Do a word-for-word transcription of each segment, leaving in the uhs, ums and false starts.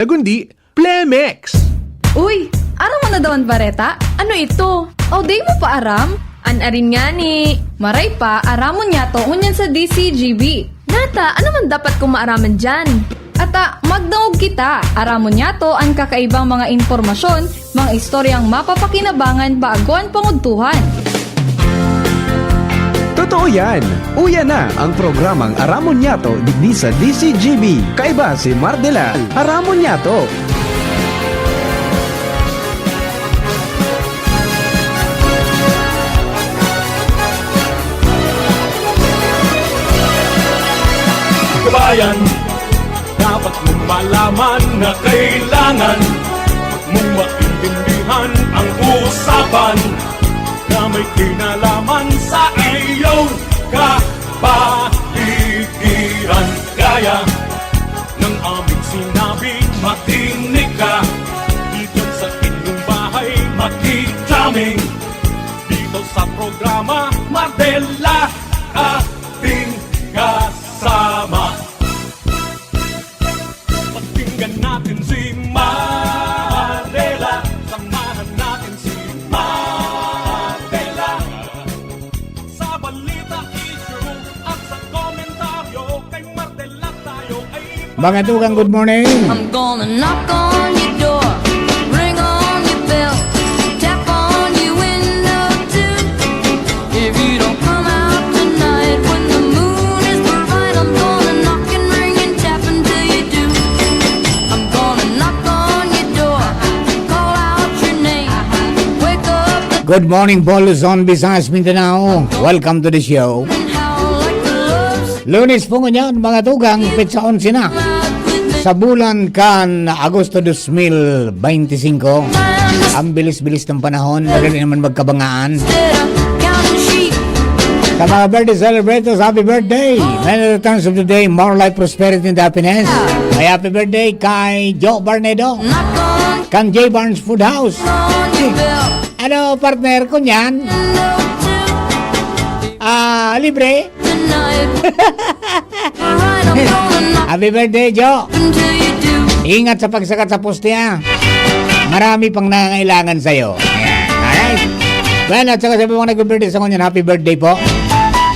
Kundi, Plemex! Uy, aram mo na daw an bareta? Ano ito? O, di mo pa aram? An arin ngani. Maray pa, aramon niyato ngunyan sa D C G B. Nata, ano man dapat kong maaraman diyan? Ata, magdangog kita. Aramon niyato an kakaibang mga impormasyon, mga istoryang mapapakinabangan bago an pangudtuhan. Totoo yan! Uya na ang programang Aramon Niyato digdi sa D C G B. Kaiba si Mardela. Aramon Niyato! Kabayan, dapat mong malaman na kailangan mong maintindihan ang usapan na may kinalaman sa iyong kapaligiran. Kaya ng aming sinabi, makinig ka. Diyan sa inyong bahay, makikita kami. Dito sa programa, Mardela, ating kasama. Pakinggan natin si Mardela. Samahan natin si Mardela. Sa balita, issue, at sa komentaryo, kay Mardela tayo ay Mga tugang, good morning. I'm gonna knock on your door, ring on your bell, tap on your window too. If you don't come out tonight when the moon is bright, I'm gonna knock and ring and tap until you do. I'm gonna knock on your door, call out your name, wake up the Good morning po, Luzon, Visayas, Mindanao. Welcome to the show. Lunes po ngunyan, mga tugang, petsa onse na sa bulan kan Agosto dos mil beintisinko. Ang bilis-bilis ng panahon, madali naman magkabangaan. Sa mga birthday celebrators, happy birthday! Many returns of the day, more life, prosperity, and happiness. May happy birthday kay Joe Barnedo, kan J Barnes Food House. Ano, partner ko niyan? Ah, libre? Happy birthday, Jo! Ingat sa pagsakat sa poste, ha? Marami pang nangangailangan sa'yo. Ayan. Alright. Well, at saka sa mga nag-birthday sa ngunyan, happy birthday po.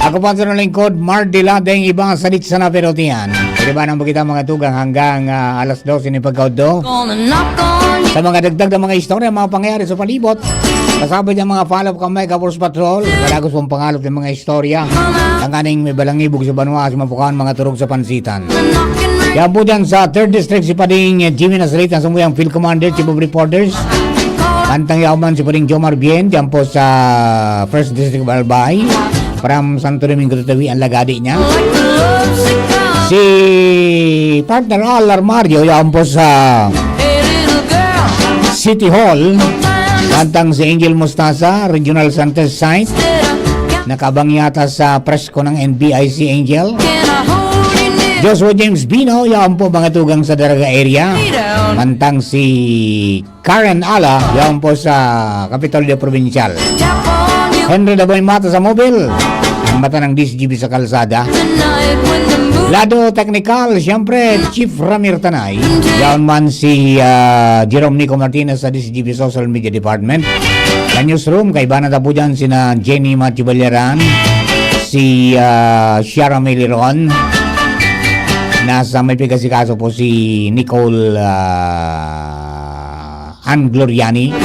Ako po ang lingkod, Mardila, dayong iba sa Litsa na Perutian. Pwede ba nang kita mga tugang hanggang, ah, alas dos ini pagkaudto? Sa mga dagdag na mga istorya, mga pangyayari sa palibot, kasabay niya mga follow-up kan Mega Force Patrol, kadagos pong pangalop ng mga istorya. Tanganing may balangibog sa banwa, sa mapukawan, mga turog sa pansitan. Yan po dyan sa third District, si Pading Jimmy Nasrita, sumuyang Field Commander, Chief of Reporters. Mantang yaman si Pading Jomar Bien, dyan po sa first District of Albay. From Santo Domingo to Tawi ang lagadi niya. Si Partner Al Armario, yan po sa City Hall. Mantang si Angel Mustasa, Regional Center Site. Nakabang yata sa presko ng N B I C Angel. Joshua James Bino, yan po mga tugang sa Daraga area. Mantang si Karen Ala, yan po sa Kapitolyo Provincial. Henry Daboy Mata sa Mobil, ang mata ng D C G B sa kalsada. Lado teknikal, siyempre, Chief Ramir Tanay. Yan man si, ah, Jerome Nico Martinez sa D C G B Social Media Department. Sa newsroom, kaibahan na po dyan sina Jenny Matthew Balyaran, si, ah, Shara Miliron. Nasa may pigasikaso po si Nicole, ah, Ann Gloriani.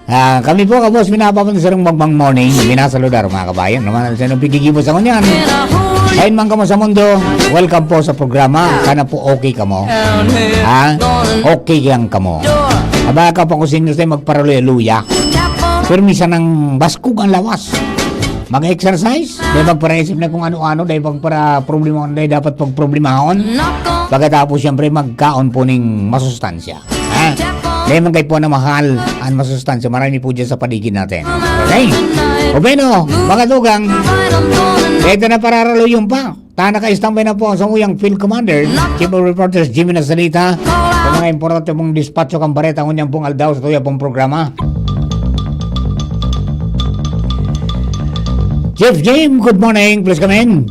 Ah, kami po, kabos, minapapan sa sarong magbang morning. Minasaludar, mga kabayan. Naman, sa nung pigigibo sa ngunyan. Ayun man kamo sa mundo, welcome po sa programa. Sana po okay kamo. Ha? Okay lang kamo. Aba, ka po kung sinyo tayo magparaluya-luya. Pero minsan ang baskog ang lawas. Mag-exercise, dahil magparaisip na kung ano-ano, dahil magpara-problema, dahil dapat pagproblemahon. Pagkatapos, siyempre, magkaon po ning masustansya. Ha? Dahil man kayo po na mahal, ang masustansya, marami po dyan sa paligid natin. Okay? O bueno, mga tugang, ito na pararaluyon pa. Ta, naka-standby na po ang samuyang Field Commander, Chief of Reporters, Jimmy Nasalita, sa mga importante pong dispatcho kang bareta, ngunyan pong aldaw sa tuya pong programa. Chief Jim, good morning. Please come in.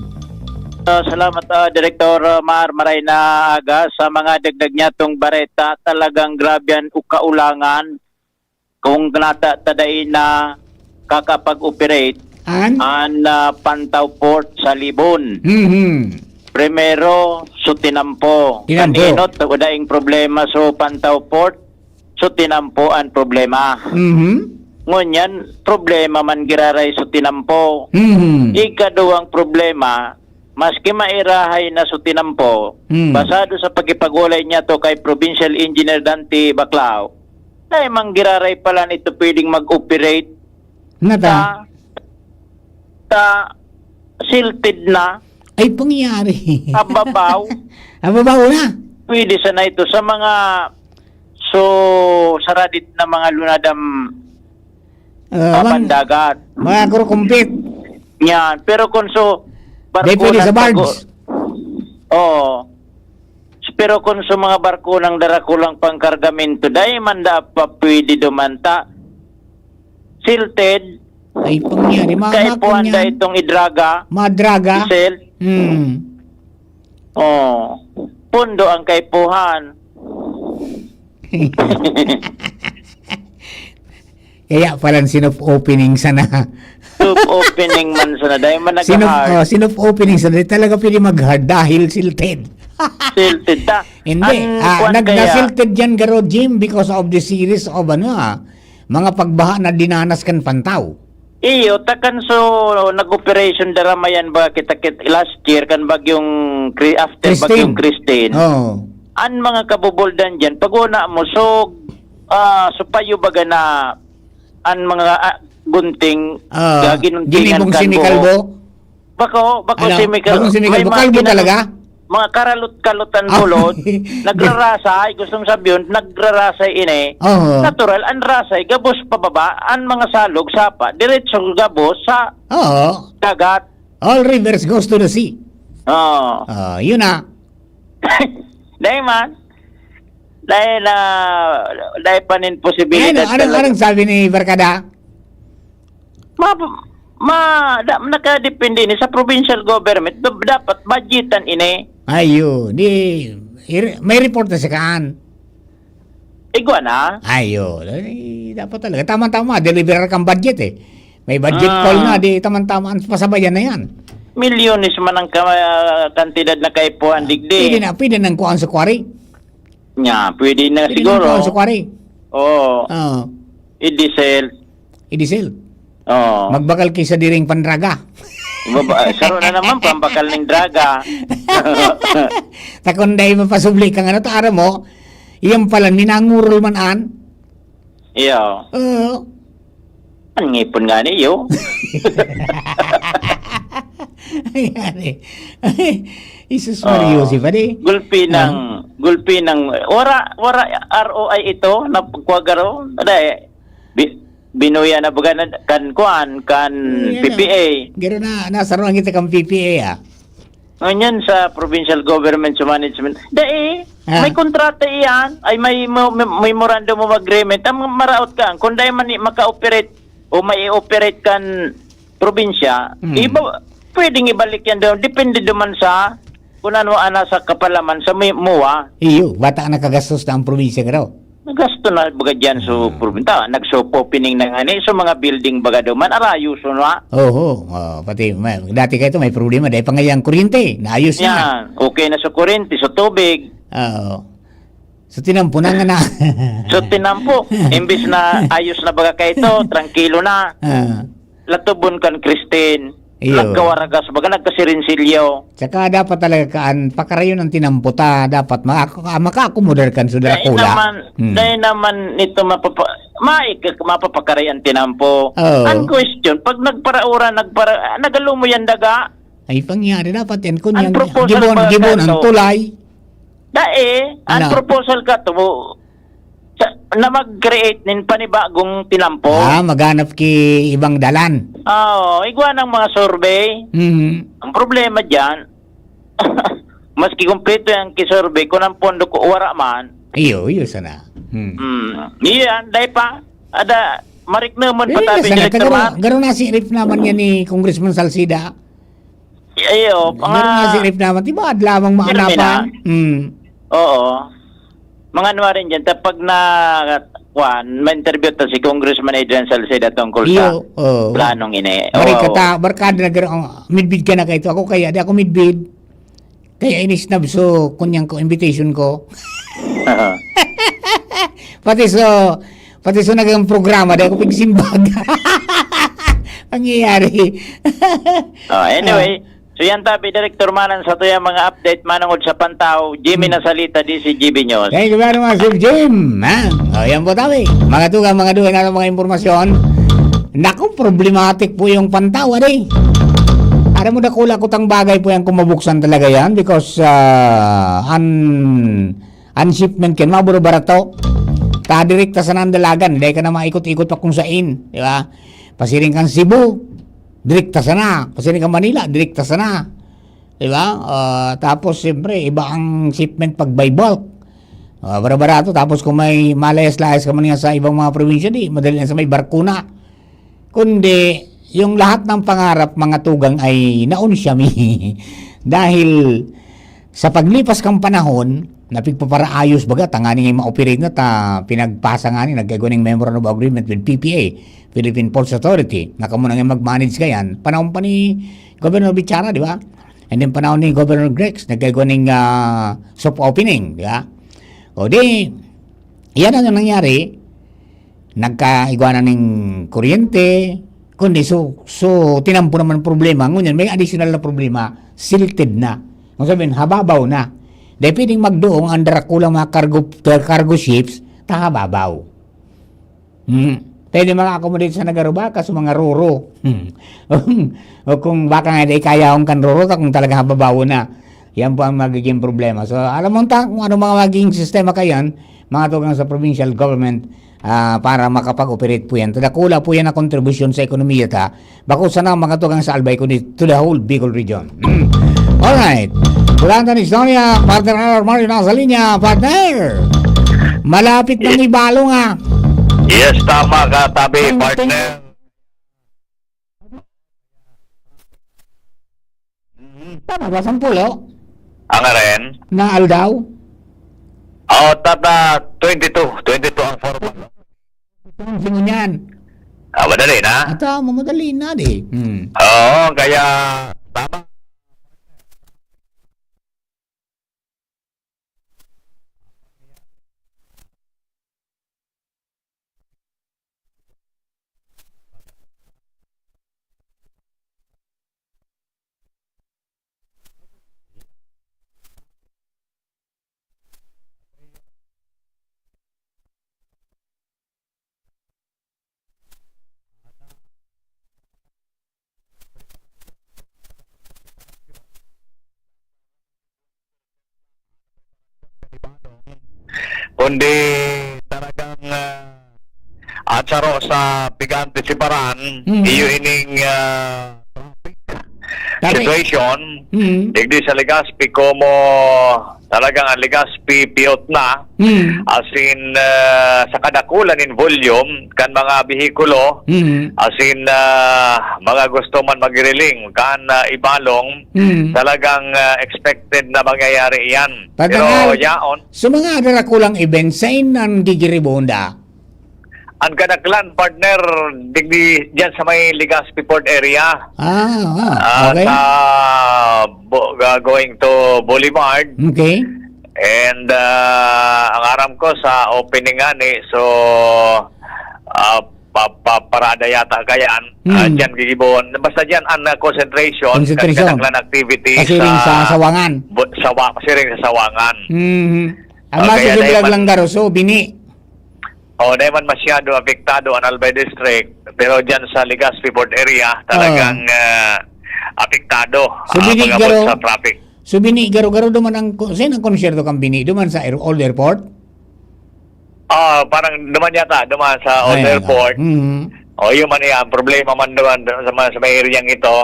Ah, salamat, ah, Direktor, ah, Mar. Maray na aga sa mga dagdag niya tong bareta. Talagang grabe ang ukaulangan kung nata-, tadain na kakapag-operate An? an, ah, Pantaw Port sa Libon. Mhm. Primero, so tinampo. Tinampo. Kan enot, daing problema so Pantaw Port, so tinampo an problema. Mhm. Ngunyan, problema man giraray so tinampo. Mhm. Ikaduwang problema, maski mairahay na so tinampo, Hmm. basado sa pakipag-olay niya to kay Provincial Engineer Dante Baclao, na mang giraray pala nito pwedeng mag-operate Nata? sa, sa silted na Ay, pangyayari. Ababaw. Ababaw na. Pwede sana ito sa mga, so, saradit na mga lunadam Ah, sa bang, pandagat. Mga kurukumpit. Yan. Pero kung so, Di barko pwede sa ng barge. pag-, oo. Pero kung sa mga barko ng darakulang pangkargamento, dai man da pa pwede dumanta. Silted, Ay, pangyari. Ma-, kaipuhan ma-, da itong idraga, Madraga. Diesel. Hmm. Oh, pundo ang kaipuhan. Kaya palang sinof opening sana. Sinof opening man sana. Dahil man Sinof, nag-hard. Oh, sinof opening sana. Di talaga pwede mag-hard dahil silted. Silted ta. Hindi. Ang Ah, kwan nag-, kaya nasilted yan, Garo Jim, because of the series of, ano, ah, mga pagbaha na dinanas kan Pantaw. Iyo, takan so nag-operation daramayan ba kita kit last year kan bagyong Kri-, after Christine. bagyong Christine. Oo. An mga kabubuldan diyan, pag una mo, so, ah, supayo baga na an mga, ah, gunting, Ah, ah, ginuntingan ginibong kan si Mikalbo? buhok. Bako, bako Ano? si Michael. Bako si Michael. May mga Kalbo kinanu-, talaga? mga karalot-kalotan Ah. bulod, nagrarasay, gustong sabihin, nagrarasay ini. Oo. Natural, ang rasay, gabos pababa, ang mga salog, sapa, diretso gabos sa Oo. dagat. All rivers goes to the sea. Oo. Ah, yun na. Dahil man, dahil na, dahil pa nin posibilidad Ano, anong, talaga. anong sabi ni Barkada? Ma-, ma-, da-, nakadepende ni sa provincial government, da-, dapat budgetan ini. Ayo, di, ir-, may report na sa kaan. Igwa na. Ayo, eh, dapat talaga. Tama-tama, deliver kang budget eh. May budget Ah. call na, di tama-tama ang pasabayan na yan. Milyones man ang ka-, kantidad na kaipuhan, digdi. Pwede na, pwede nang kuhaan sa quarry. Nya, pwede na Pwede siguro. nang kuhaan sa quarry. Oo. Oo. I-diesel. I-diesel. Oo. Magbakal ki sa diring pandraga. Baba-, saro na naman, pambakal ning draga. Ta kun dai mapasubli kang ano, ta aram mo, iyan pala, minangurol man an. Iyo. Oo. Ang ngipon nga niyo. Ayan eh. Ay, Jesus Maria, Oh. Joseph, adi? Gulpi ng, Ah. gulpi ng, wara, wara, R O I ito, na pagkwagaro, ada eh, bi-, binuya na baga na, kan kuan, kan Ayan na. P P A. Garo na, nasa ruang kita kan P P A, ah. Ngunyan sa provincial government sa management, dai, Ah. may kontrata iyan, ay may mo-, may memorandum of agreement, ang maraot ka, kung dai man ni maka-operate o may operate kan probinsya, Hmm. iba, pwedeng ibalik yan doon, depende naman sa kung ano ang nasa kapalaman sa may M O A. Iyo, bata nakagastos na ang probinsya, garo. Nagasto na baga dyan sa Ah. probinsya. Nag-soft opening na nga ni, sa mga building baga doon man, arayo, so na. Oho, oh, pati, may, dati kayo to, may problema, dahil pa ngayon kuryente, naayos na. Yan, okay na sa kuryente, sa tubig. Oo. So, tinampo na nga na. So, tinampo. Imbis na ayos na baga kayo to, trangkilo na. Ah. Latubon kan Christine. Iyo. Nagkawaragas, baga nagkasirinsilyo. Tsaka dapat talaga kaan, pakarayon ang tinampo ta. Dapat maka-, makaakomodar kan sa Dahil Dracula. naman, Hmm. dahil naman nito mapapa-, maik-, mapapakaray ang tinampo. Oo. Ang question, pag nagparaura, nagpara-, nagalumo yan daga. Ay, pangyari dapat yan. Ang Kunyang proposal gibon, ba gibon ang kato? tulay. Dai, ang Ano? proposal ka to, sa, na mag-create nin panibagong tinampo. Ah, maghanap ki ibang dalan. Oo, igwa ng mga survey. Mhm. Ang problema dyan, maski kumpleto yung ki-survey, kung ang pondo ko wara man. Iyo, iyo sana. Hmm. Hmm. Iyan, dai pa. Ada, mariknaman pa Dili na tabi, sana, Director tagaro, Mar. garo na si Rip naman yan ni Congressman Salcida. Ay, oo, Meron nga mga si Ref naman, di ba, adlaw ang pirmi na. maanapan? Hmm. Oo. Mga ano rin dyan, ta-, pag na, kuwan, ma-interview ta si Congressman Adrian Salceda tungkol sa Iyo, oo. planong ini. Bari Oo. ka ta, barkada na garo-, ang midbid ka na kaito. Ako kaya, di ako midbid. Kaya inisnab so, kunyang ko, invitation ko. Aha. Pati so, pati so nagang programa, di ako pigsimbag. Pangyayari. Oh, anyway, Ah. So yan tabi, Director Manan, sa tuyang mga update manungod sa Pantaw, Jimmy Hmm. Nasalita, D C G B News. Thank you very much, Sir Jim. Ha? O, yan po tabi. Mga tugang, mga duhay na mga impormasyon. Naku, problematic po yung Pantaw, adi. Aram mo, dakula kutang bagay po yan kung mabuksan talaga yan because ah, an, an shipment kan maburo barato. Ta direkta sa Nandalagan, dahil ka na maikot-ikot pa kung sain, di ba? Pasiring kang Cebu, direkta sana. Pasiring kang Manila, direkta sana. Di ba? Ah, tapos, siyempre, iba ang shipment pag by bulk. Ah, bara-barato. Tapos, kung may malayas-layas ka man nga sa ibang mga probinsya, di, madali lang sa may barko na. Kundi, yung lahat ng pangarap, mga tugang, ay naunsyami. Dahil sa paglipas kang panahon, na pigpaparaayos baga, tanganing nga ma-operate na ta, pinagpasa nga ni, nagkaigwa ning Memorandum of Agreement with P P A, Philippine Ports Authority, na kamo na nga mag-manage kayan, panahon pa ni Governor Bichara, di ba? And then panahon ni Governor Grex, nagkaigwa ning ah, soft opening, di ba? O di, yan ang nangyari, nagkaigwa na ning kuryente, kundi so, so tinampo naman problema. Ngunyan, may additional na problema, silted na. Kung sabihin, hababaw na. Dahil pwedeng magdoong ang darakulang mga cargo, cargo ships, ta hababaw. Hmm. Pwede maka-accommodate sa nagarubakas, sa mga roro. Hmm. O kung baka nga di kaya akong kan roro, ta kung talaga hababaw na. Yan po ang magiging problema. So, alam mo ta kung ano mga magiging sistema kayan, mga tugang sa provincial government, ah, para makapag-operate po yan. Tadakula po yan na kontribusyon sa ekonomiya ta. Bako sana mga tugang sa Albay, kundi to the whole Bicol region. Mm. Alright. Wala na istorya, partner Mario nasa linya, partner. Malapit na Yes. may balong, ah. Yes, tama ka, tabi, Ang partner. Tama ba, sampulo? Ang aren? Na aldaw? Oh, tata, twenty-two. Twenty-two ang formal. Itong singon yan. Ah, madali na? Ata, mamadali na, di. Hmm. Oo, kaya, tama. Kundi talagang, ah, at saro sa pigante si Baran, Mhm. iyo ining, ah, traffic Traffic. situation. Mhm. Digdi sa Legazpi, como talagang ang Legazpi piyot na, Mhm. as in, ah, sa kadakulan in volume kan mga behikulo, Mhm. as in, ah, mga gusto man magriling kan, ah, Ibalong, Mhm. talagang, ah, expected na mangyayari iyan. Pero Tatangal, yaon. Sa mga darakulang event, sain an gigiribonda? Ang kadaklan, partner, digdi dyan sa may Legazpi Port area. Ah, ah, Ah, okay. sa Bo-, ga-, going to Boulevard. Okay. And, ah, ang aram ko sa opening nga ni, so, ah, pa-, pa-, parada yata kayan. Ah, Hmm. dyan gigibon. Basta dyan ang, ah, concentration, Concentration. kadaklan activities Pasiring sa sa Sawangan. bu-, sawa-, pasiring sa Sawangan. Mhm. Ang Okay, masusublag dahil man lang garo, so, bini. Oh, dahil man masyado apektado ang Albay District, pero dyan sa Legazpi Port area, talagang, Oo. ah, apektado So, ang bini pag-abot garo, sa traffic. so, bini garo-garo duman ang ko-, saan ang konsyerto kang bini? Duman sa air-, Old Airport? Ah, parang duman yata, duman sa Old Ay, Airport. mhm. O, yun man yan. Problema man duman sa, sa may area ito.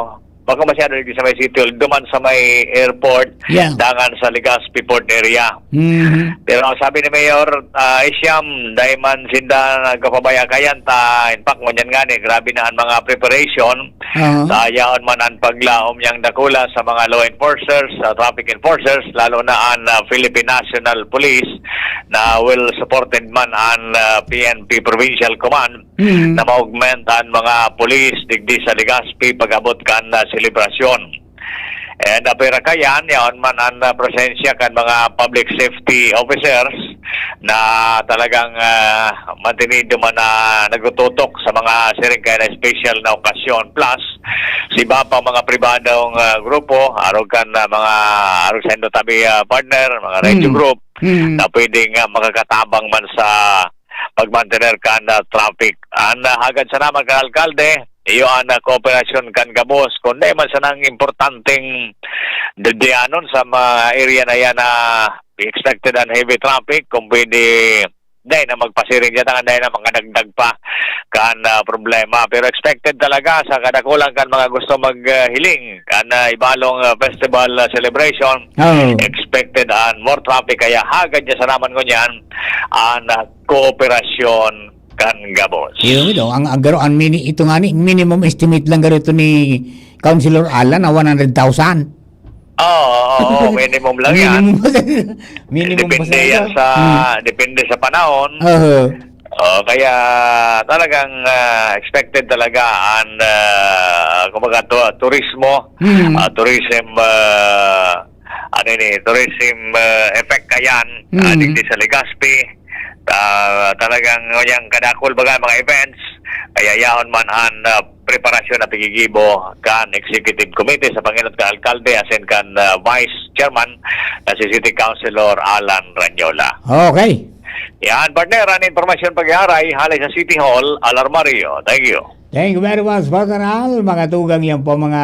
Bako masyado digdi sa may City Hall, duman sa may airport, Yeah. dangan sa Legazpi Port area. Mhm. Pero sabi ni Mayor, ah, Isyam, dai man sinda nagkapabaya kayan ta, in fact, ngunyan ngani, grabe na an mga preparation. Aha. Ta yaon man an paglaom niyang dakula sa mga law enforcers, sa traffic enforcers, lalo na an, ah, Philippine National Police na well supported man an, ah, P N P Provincial Command Mm. na ma-augment an mga pulis digdi sa Legazpi pag-abot kan, ah, selebrasyon. And, ah, pwera kayan, yaon man an, ah, presensya kan mga public safety officers na talagang, ah, mantinido man na nagtututok sa mga siring kaya na espesyal na okasyon. Plus, sa iba pang mga pribadong, ah, grupo, arog kan, ah, mga, arog sa Indotabi, ah, partner, mga radio Mm. group, Mm. na pwedeng, ah, makakatabang man sa pagmantener kan, ah, traffic. An, ah, hagad sana man kan alkalde, iyo an, ah, kooperasyon kan gabos. Kun dai man sanang importanteng dadianon sa mga area na yan na expected an heavy traffic, kung pwede, dai na magpasiring dyan, dai na makadagdag pa kan, ah, problema. Pero expected talaga sa kadakulan kan mga gusto maghiling kan, ah, Ibalong, ah, Festival, ah, celebration, Oo. expected an more traffic. Kaya hagad niya sana man ngunyan an, ah, kooperasyon kan gabos. Yun, ito, ang, ang garo, ang mini-, ito nga ni, minimum estimate lang garo ito ni Councilor Alan na one hundred thousand. Oo, oo, minimum lang yan. Minimum pa, minimum pa Depende sa yan ano. sa, Hmm. depende sa panahon. Oo. Oh, kaya talagang, ah, expected talaga an, ah, kumbaga, tu-, turismo, Hmm. ah, tourism, ah, ano ini, tourism, ah, effect kayan, ah, Hmm. digdi sa Legazpi. Ah, talagang yang kadakul baga mga events, kaya yaon man an, ah, preparasyon na pigigibo kan Executive Committee sa pangenot kan alkalde asin kan, ah, Vice Chairman na si City Councilor Alan Ranyola. Okay. Yan, partner, an impormasyon pag-aaray hale sa City Hall, Alarmario. Thank you. Thank you very much, Partner Al. Mga tugang yan po, mga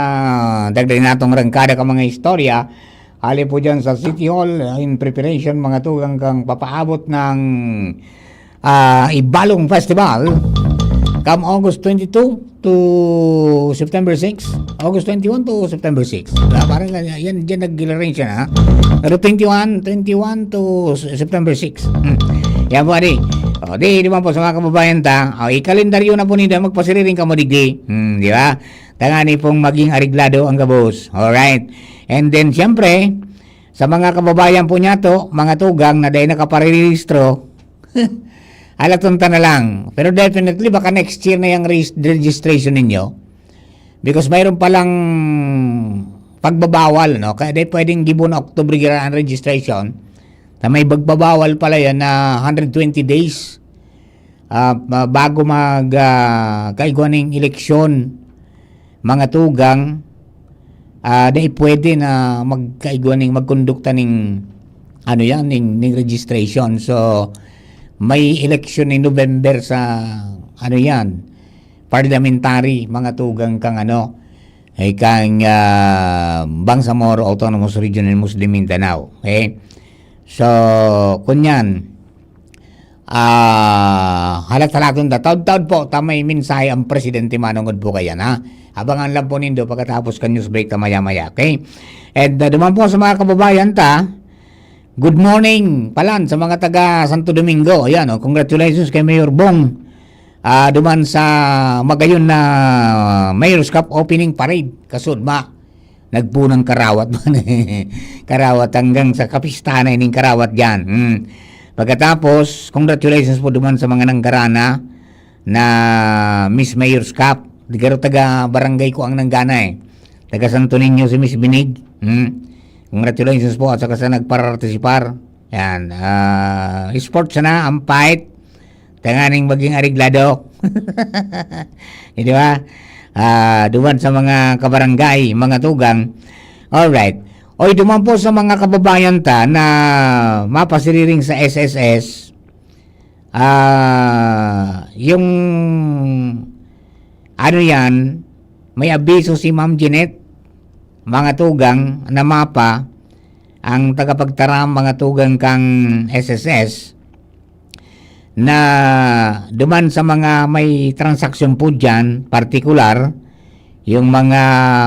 dagdag natong rangkada ka mga istorya. Hale po dyan sa City Hall, in preparation, mga tugang kang papaabot ng, ah, Ibalong Festival. Come August twenty-two to September six. August twenty-one to September six. Diba? Parang yan, yan, dyan nag-arrange yan, ha? Pero twenty-one, twenty-one to S-, September six. Hmm. Yan po, adi. O, di, di ba po sa mga kababayan ta, o, ikalendaryo na po ninyo, magpasiriring ka mo digdi. Hmm, di ba? Tangani pong maging areglado ang gabos. Alright. And then, siyempre, sa mga kababayan po niya to, mga tugang na dahil nakaparehistro, halaton ta na lang. Pero definitely, baka next year na yung res-, registration ninyo. Because mayroon palang pagbabawal, no? Kaya di pwedeng gibo na October gira ang registration. Na may pagbabawal pala yan na hundred twenty days, ah, ma-, bago mag, ah, kaigwa ning eleksyon, mga tugang, ah, di pwede na magkaigwa ning magkondukta ning, ano yan, ning, ning registration. So, may eleksyon ni November sa, ano yan, parliamentary, mga tugang kang ano, eh, kang, ah, Bangsamoro Autonomous Region and Muslim Mindanao. Okay? So, kunyan, ah, halat-halaton ta. Taod-taod po, ta may mensahe ang presidente manungod po kayan, ha? Abangan lang po nindo pagkatapos kan news break ta maya-maya, okay? And, ah, duman po sa mga kababayan ta, good morning, palan sa mga taga Santo Domingo. Ayan, oh, congratulations kay Mayor Bong. Ah, duman sa magayon na Mayor's Cup opening parade, kasudma. Nagpunang karawat man, eh. Karawat hanggang sa kapistahan na ining karawat diyan. Hmm. Pagkatapos, congratulations po duman sa mga nanggarana na Miss Mayor's Cup. Di garo taga barangay ko ang nanggana, eh. Taga Santo Niño si Miss Binig. Hmm. Congratulations po at saka sa nagparartisipar. Yan. Ah, sports na, ang fight. Tanganing maging areglado. Eh, di ba? Ah, duman sa mga kabarangay, mga tugang. Alright. Oy, duman po sa mga kababayan ta na mapasiriring sa S S S, ah, yung, ano yan, may abiso si Ma'am Jeanette, mga tugang, na mapa, ang tagapagtaram, mga tugang kang S S S, na duman sa mga may transaksyon po dyan, partikular, Yung mga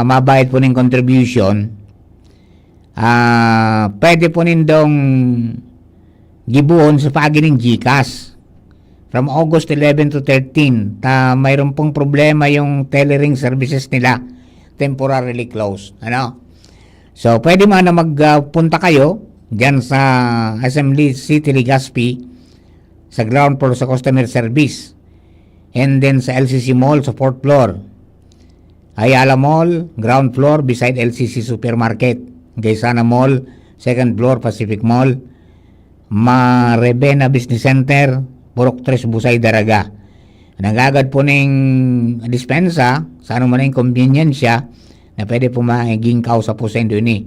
mabayad po ning contribution, ah, pwede po nindong gibohon sa paagi ning GCash from August eleven to thirteen. Ta, mayroon pong problema yung tellering services nila, temporarily closed. Ano? So, pwede man na magpunta kayo diyan sa S M City Legazpi, sa ground floor sa customer service. And then sa L C C Mall sa fourth floor. Ayala Mall, ground floor beside L C C Supermarket. Gaisana Mall, second floor Pacific Mall. Marevena Business Center, Purok tres, Busay, Daraga. Nagagad po ning dispensa, sa anuman na yung convenience siya, na pwede po maging kausa po sa indo ini.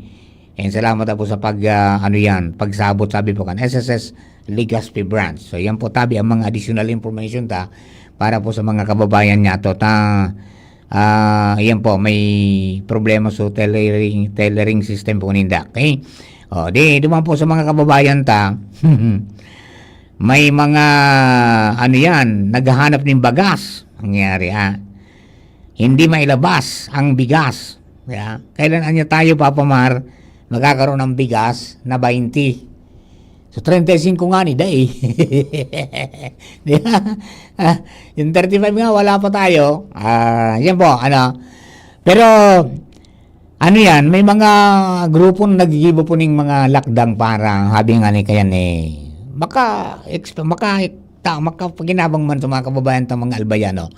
And salamat po sa pag, ah, ano yan, pagsabot, sabi po kan S S S Legazpi Branch. So, yan po tabi ang mga additional information ta para po sa mga kababayan niya to. Ta, ah, yan po, may problema sa tailoring, tailoring system po ninda. Okay? O, di, duman po sa mga kababayan ta, may mga, ano yan, naghahanap ng bagas. Nangyari, ha? Hindi mailabas ang bigas. Yeah. Kailan anya tayo, Papa Mar, magkakaroon ng bigas na twenty? So, treinta y cinco nga ni, dai. Di ba? Ah, yung thirty-five nga, wala pa tayo. Ah, yan po, ano. Pero, ano yan, may mga grupo na naggigibo po ning mga lakdang para, sabi nga ni kaya ni, maka, exp-, maka, ta, makapaginabang man sa mga kababayan ta, mga Albayano.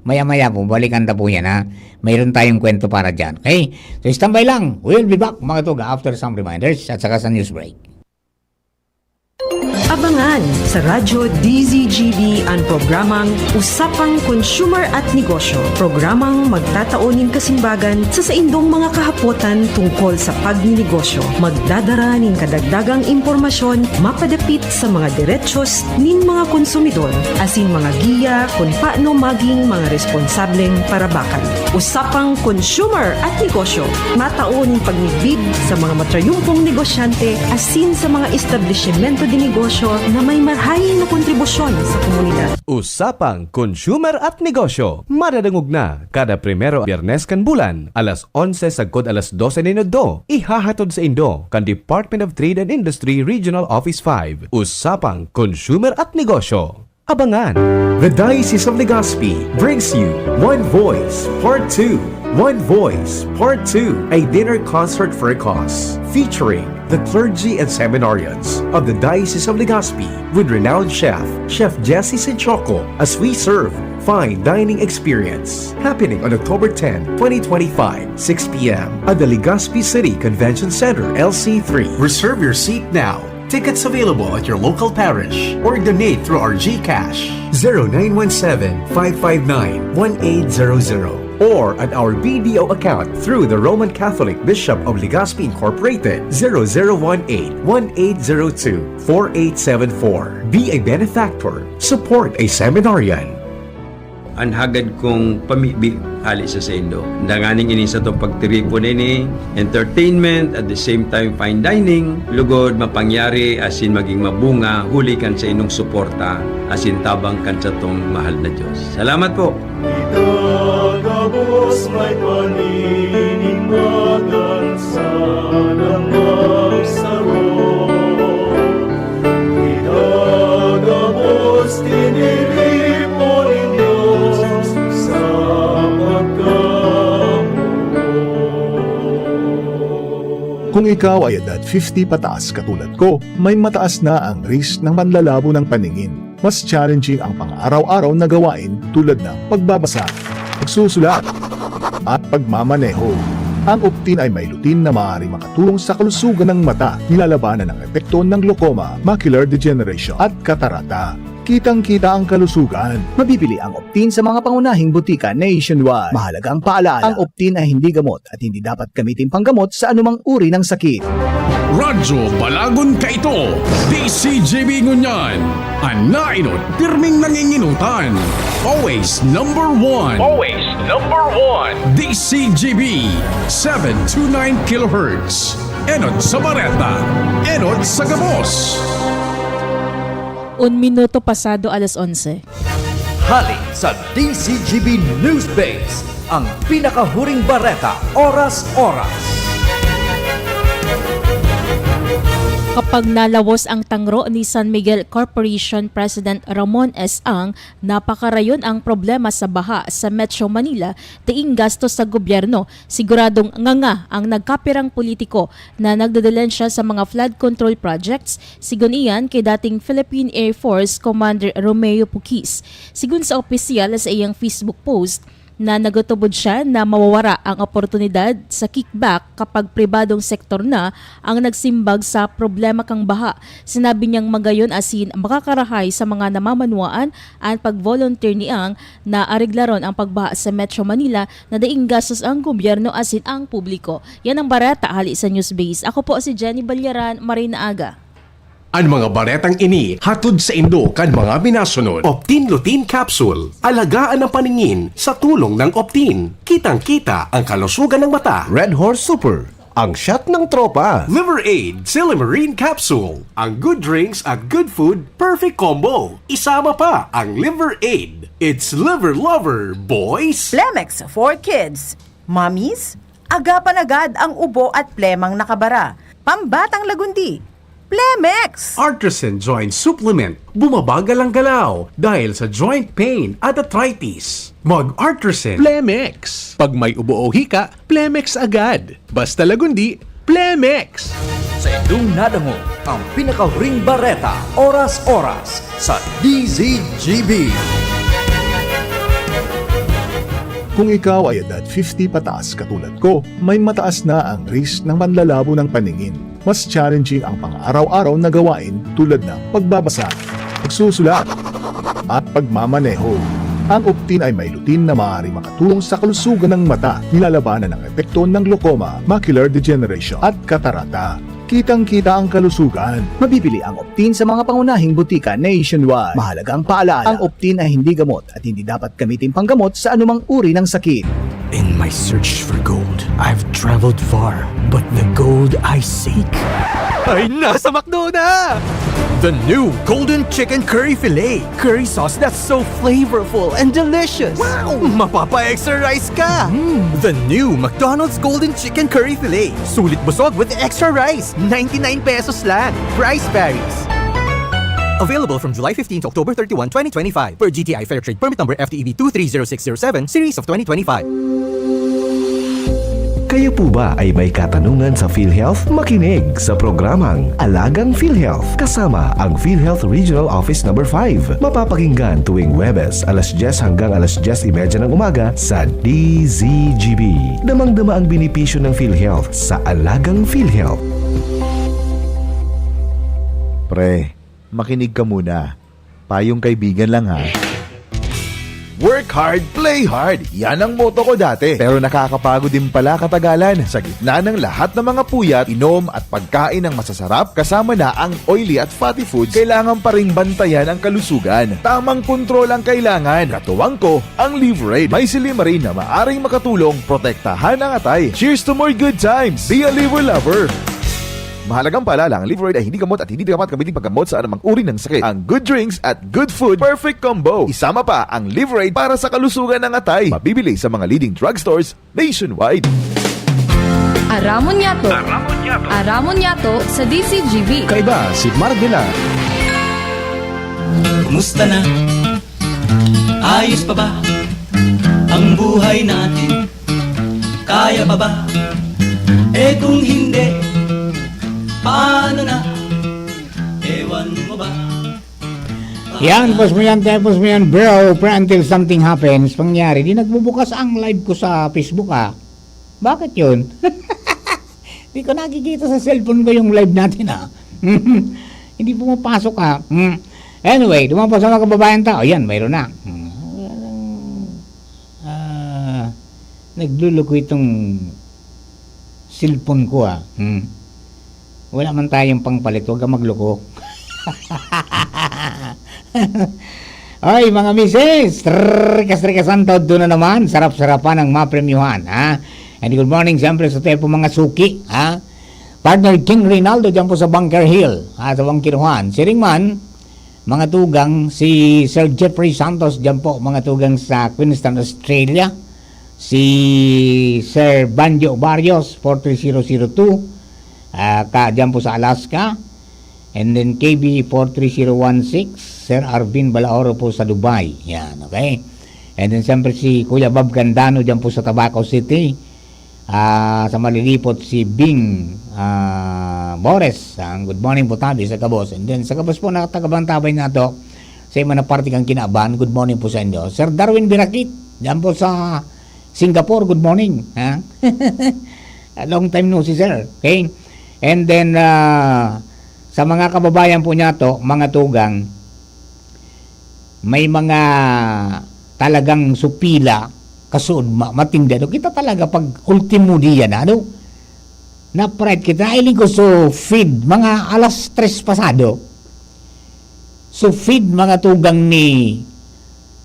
Maya-maya po, balikan ta po yan, ha. Mayroon tayong kwento para dyan. Okay? So, standby lang. We'll be back, mga tuga, after some reminders at saka sa news break. Abangan sa Radyo D Z G B an programang Usapang Consumer at Negosyo. Programang magtatao nin kasimbagan sa saindong mga kahapotan tungkol sa pagninegosyo. Magdadara nin kadagdagang impormasyon mapadapit sa mga derechos nin mga konsumidor asin mga giya kun paano maging mga responsableng parabakan. Usapang Consumer at Negosyo, matao nin pagmidbid sa mga matrayumpong negosyante asin sa mga establisimento de negosyo na may marhay na kontribusyon sa komunidad. Usapang Consumer at Negosyo, madadangog na kada primero, Biyernes kan bulan, alas onse sagkod alas dose nin udto. Ihahatod saindo kan Department of Trade and Industry Regional Office five. Usapang Consumer at Negosyo. Abangan. The Diocese of Legazpi brings you One Voice Part two. One Voice Part two, a dinner concert for a cause, featuring the clergy and seminarians of the Diocese of Legazpi with renowned chef, Chef Jesse Sinchoco, as we serve fine dining experience, happening on October tenth, twenty twenty-five, six p m at the Legazpi City Convention Center, L C three. Reserve your seat now. Tickets available at your local parish or donate through our GCash, zero nine one seven, five five nine, one eight zero zero, or at our B D O account through the Roman Catholic Bishop of Legazpi Incorporated, zero zero one eight, one eight zero two, four eight seven four. Be a benefactor. Support a seminarian. An hagad kong pamibi hale sa saindo. Danganing ini satong pagtiripon ini, entertainment, at the same time fine dining, lugod mapangyari asin magin mabunga huli kan saindong suporta asin tabang kan satong mahal na Dios. Salamat po! Itagabos may paninimbagan sa nagsasabi. Itagabos tiniripo nin Dios sa pagkamuot. Kung ikaw ay edad fifty pataas katulad ko, may mataas na ang risk ng panlalabo ng paningin. Mas challenging ang pang-araw-araw na gawain tulad ng pagbabasa, pagsusulat, at pagmamaneho. Ang Optin ay may lutein na maaaring makatulong sa kalusugan ng mata, nilalabanan ang epekto ng glaucoma, macular degeneration, at katarata. Kitang-kita ang kalusugan. Mabibili ang Optin sa mga pangunahing butika nationwide. Mahalagang paalala, ang Optin ay hindi gamot at hindi dapat gamitin panggamot sa anumang uri ng sakit. Radyo Balagon kaito, D C G B ngunyan. An naenot, pirming nangingenotan. Always number one. Always number one. D C G B, seven two nine kilohertz. Enot sa bareta, enot sa gabos. Un minuto pasado alas onse. Hali sa D C G B News Base, Ang pinakahuring bareta, oras-oras. Kapag nalawos ang tangro ni San Miguel Corporation President Ramon S. Ang, napakarayon ang problema sa baha sa Metro Manila, daing gastos sa gobyerno. Siguradong nganga ang nagkapirang politiko na nagdedilensya sa mga flood control projects, sigon iyan kay dating Philippine Air Force Commander Romeo Puquis. Sigon sa opisyal sa iyang Facebook post, na nagtutubod siya na mawawara ang oportunidad sa kickback kapag pribadong sektor na ang nagsimbag sa problema kang baha. Sinabi niyang magayon asin makakarahay sa mga namamanwaan an pag-volunteer ni Ang na areglaron ang pagbaha sa Metro Manila na daing gastos ang gobyerno asin ang publiko. Yan ang bareta hali sa Newsbase. Ako po si Jenny Balyaran, maray na aga. An mga baretang ini hatod saindo kan mga minasunod. Optin Lutein Capsule. Alagaan ang paningin sa tulong ng Optin. Kitang-kita ang kalusugan ng mata. Red Horse Super, ang shot ng tropa. Liver Aid Silimarin Capsule. Ang good drinks at good food, perfect combo. Isama pa ang Liver Aid. It's Liver Lover, boys! Plemex for Kids. Mommies, agapan agad ang ubo at plemang nakabara. Pambatang lagundi. Plemex! Artisan Joint Supplement. Bumabagal ang galaw dahil sa joint pain at arthritis. Mag-Artisan. Plemex. Pag may ubo o hika, Plemex agad. Basta lagundi, Plemex. Sa indong nadangog ang pinakahuring bareta, oras-oras, sa D Z G B. Kung ikaw ay edad fifty pataas katulad ko, may mataas na ang risk ng panlalabo ng paningin. Mas challenging ang pang-araw-araw na gawain tulad ng pagbabasa, pagsusulat, at pagmamaneho. Ang Optin ay may lutein na maaaring makatulong sa kalusugan ng mata, nilalabanan ang epekto ng glaucoma, macular degeneration, at katarata. Kitang-kita ang kalusugan. Mabibili ang Optin sa mga pangunahing butika nationwide. Mahalagang paalala, ang Optin ay hindi gamot at hindi dapat gamitin panggamot sa anumang uri ng sakit. In my search for gold, I've traveled far, but the gold I seek ay nasa McDo na! The new Golden Chicken Curry Filet. Curry sauce that's so flavorful and delicious. Wow! Mapapa-extra rice ka! Mm. The new McDonald's Golden Chicken Curry Filet. Sulit busog with extra rice. Ninety-nine pesos lang. Price varies. Available from July fifteen to October thirty-one, twenty twenty-five, per G T I Fair Trade Permit Number F T E B two three zero six zero seven, Series of twenty twenty-five. Kayo po ba ay may katanungan sa PhilHealth? Makinig sa programang Alagang PhilHealth kasama ang PhilHealth Regional Office Number five. Mapapakinggan tuwing Huwebes, alas dyes hanggang alas dyes y media ng umaga sa D Z G B. Damang-dama ang benepisyo ng PhilHealth sa Alagang PhilHealth. Pre, makinig ka muna. Payong kaibigan lang, ha. Work hard, play hard. Yan ang motto ko dati. Pero nakakapagod din pala katagalan. Sa gitna ng lahat ng mga puyat, inom at pagkain ng masasarap, kasama na ang oily at fatty foods, kailangan pa ring bantayan ang kalusugan. Tamang kontrol ang kailangan. Katuwang ko, ang Liverade. May silimarin na maaring makatulong protektahan ang atay. Cheers to more good times! Be a Liver Lover! Mahalagang paalala, ang Liverade ay hindi gamot at hindi dapat gamitin paggamot sa anumang uri ng sakit. Ang good drinks at good food, perfect combo. Isama pa ang Liverade para sa kalusugan ng atay. Mabibili sa mga leading drugstores nationwide. Aramon Yato. Aramon Yato. Aramon Yato sa D Z G B. Kaiba si Mark Villar. Kumusta na? Ayos pa ba ang buhay natin? Kaya pa ba? Eh, kung hindi, paano na? Ewan mo ba? Yan, pause mo yan, pause mo yan, bro. Pre, until something happens, pangyari, di nagbubukas ang live ko sa Facebook, ah. Bakit yun? Di ko nakikita sa cellphone ko yung live natin, ah. Hindi pumapasok, ah. Hmm. Anyway, dumapos sa mga kababayan ta. O, yan, mayroon na. Hmm. Ah, nagluluko itong cellphone ko, ah. Hmm. Wala man tayong pangpalit, huwag kang magloko. Ay, mga misis, trikas-trikas ang taod na naman, sarap-sarapan ang mapremyuhan, ha? And good morning, siyempre, sa tayo po mga suki, ha? Partner King Rinaldo dyan po sa Bunker Hill, ha, sa Bangkiruhan. Siring man, mga tugang, si Sir Jeffrey Santos dyan po, mga tugang sa Queensland, Australia. Si Sir Banjo Barrios, four three zero zero two, ah, ka, dyan po sa Alaska. And then K B four three zero one six, Sir Arvin Balaoro po sa Dubai. Yan, okay? And then siyempre si Kuya Bob Gandano dyan po sa Tabaco City. Ah, sa Malilipot si Bing, ah, Bores. Ah, good morning po tabi sa gabos. And then sa gabos po na taga-Bantabay nato, sa mga parte kan Kinaban, good morning po sa inyo. Sir Darwin Birakit, dyan po sa Singapore, good morning. Ha? Long time no see, sir. Okay? And then, ah, sa mga kababayan po niyato, mga tugang, may mga talagang supila, kasuod ma-, matindi. Ano, kita talaga pag ultimo dia na, ano? Na-fright kita, hiling ko, so feed, mga alas tres pasado. So feed, mga tugang ni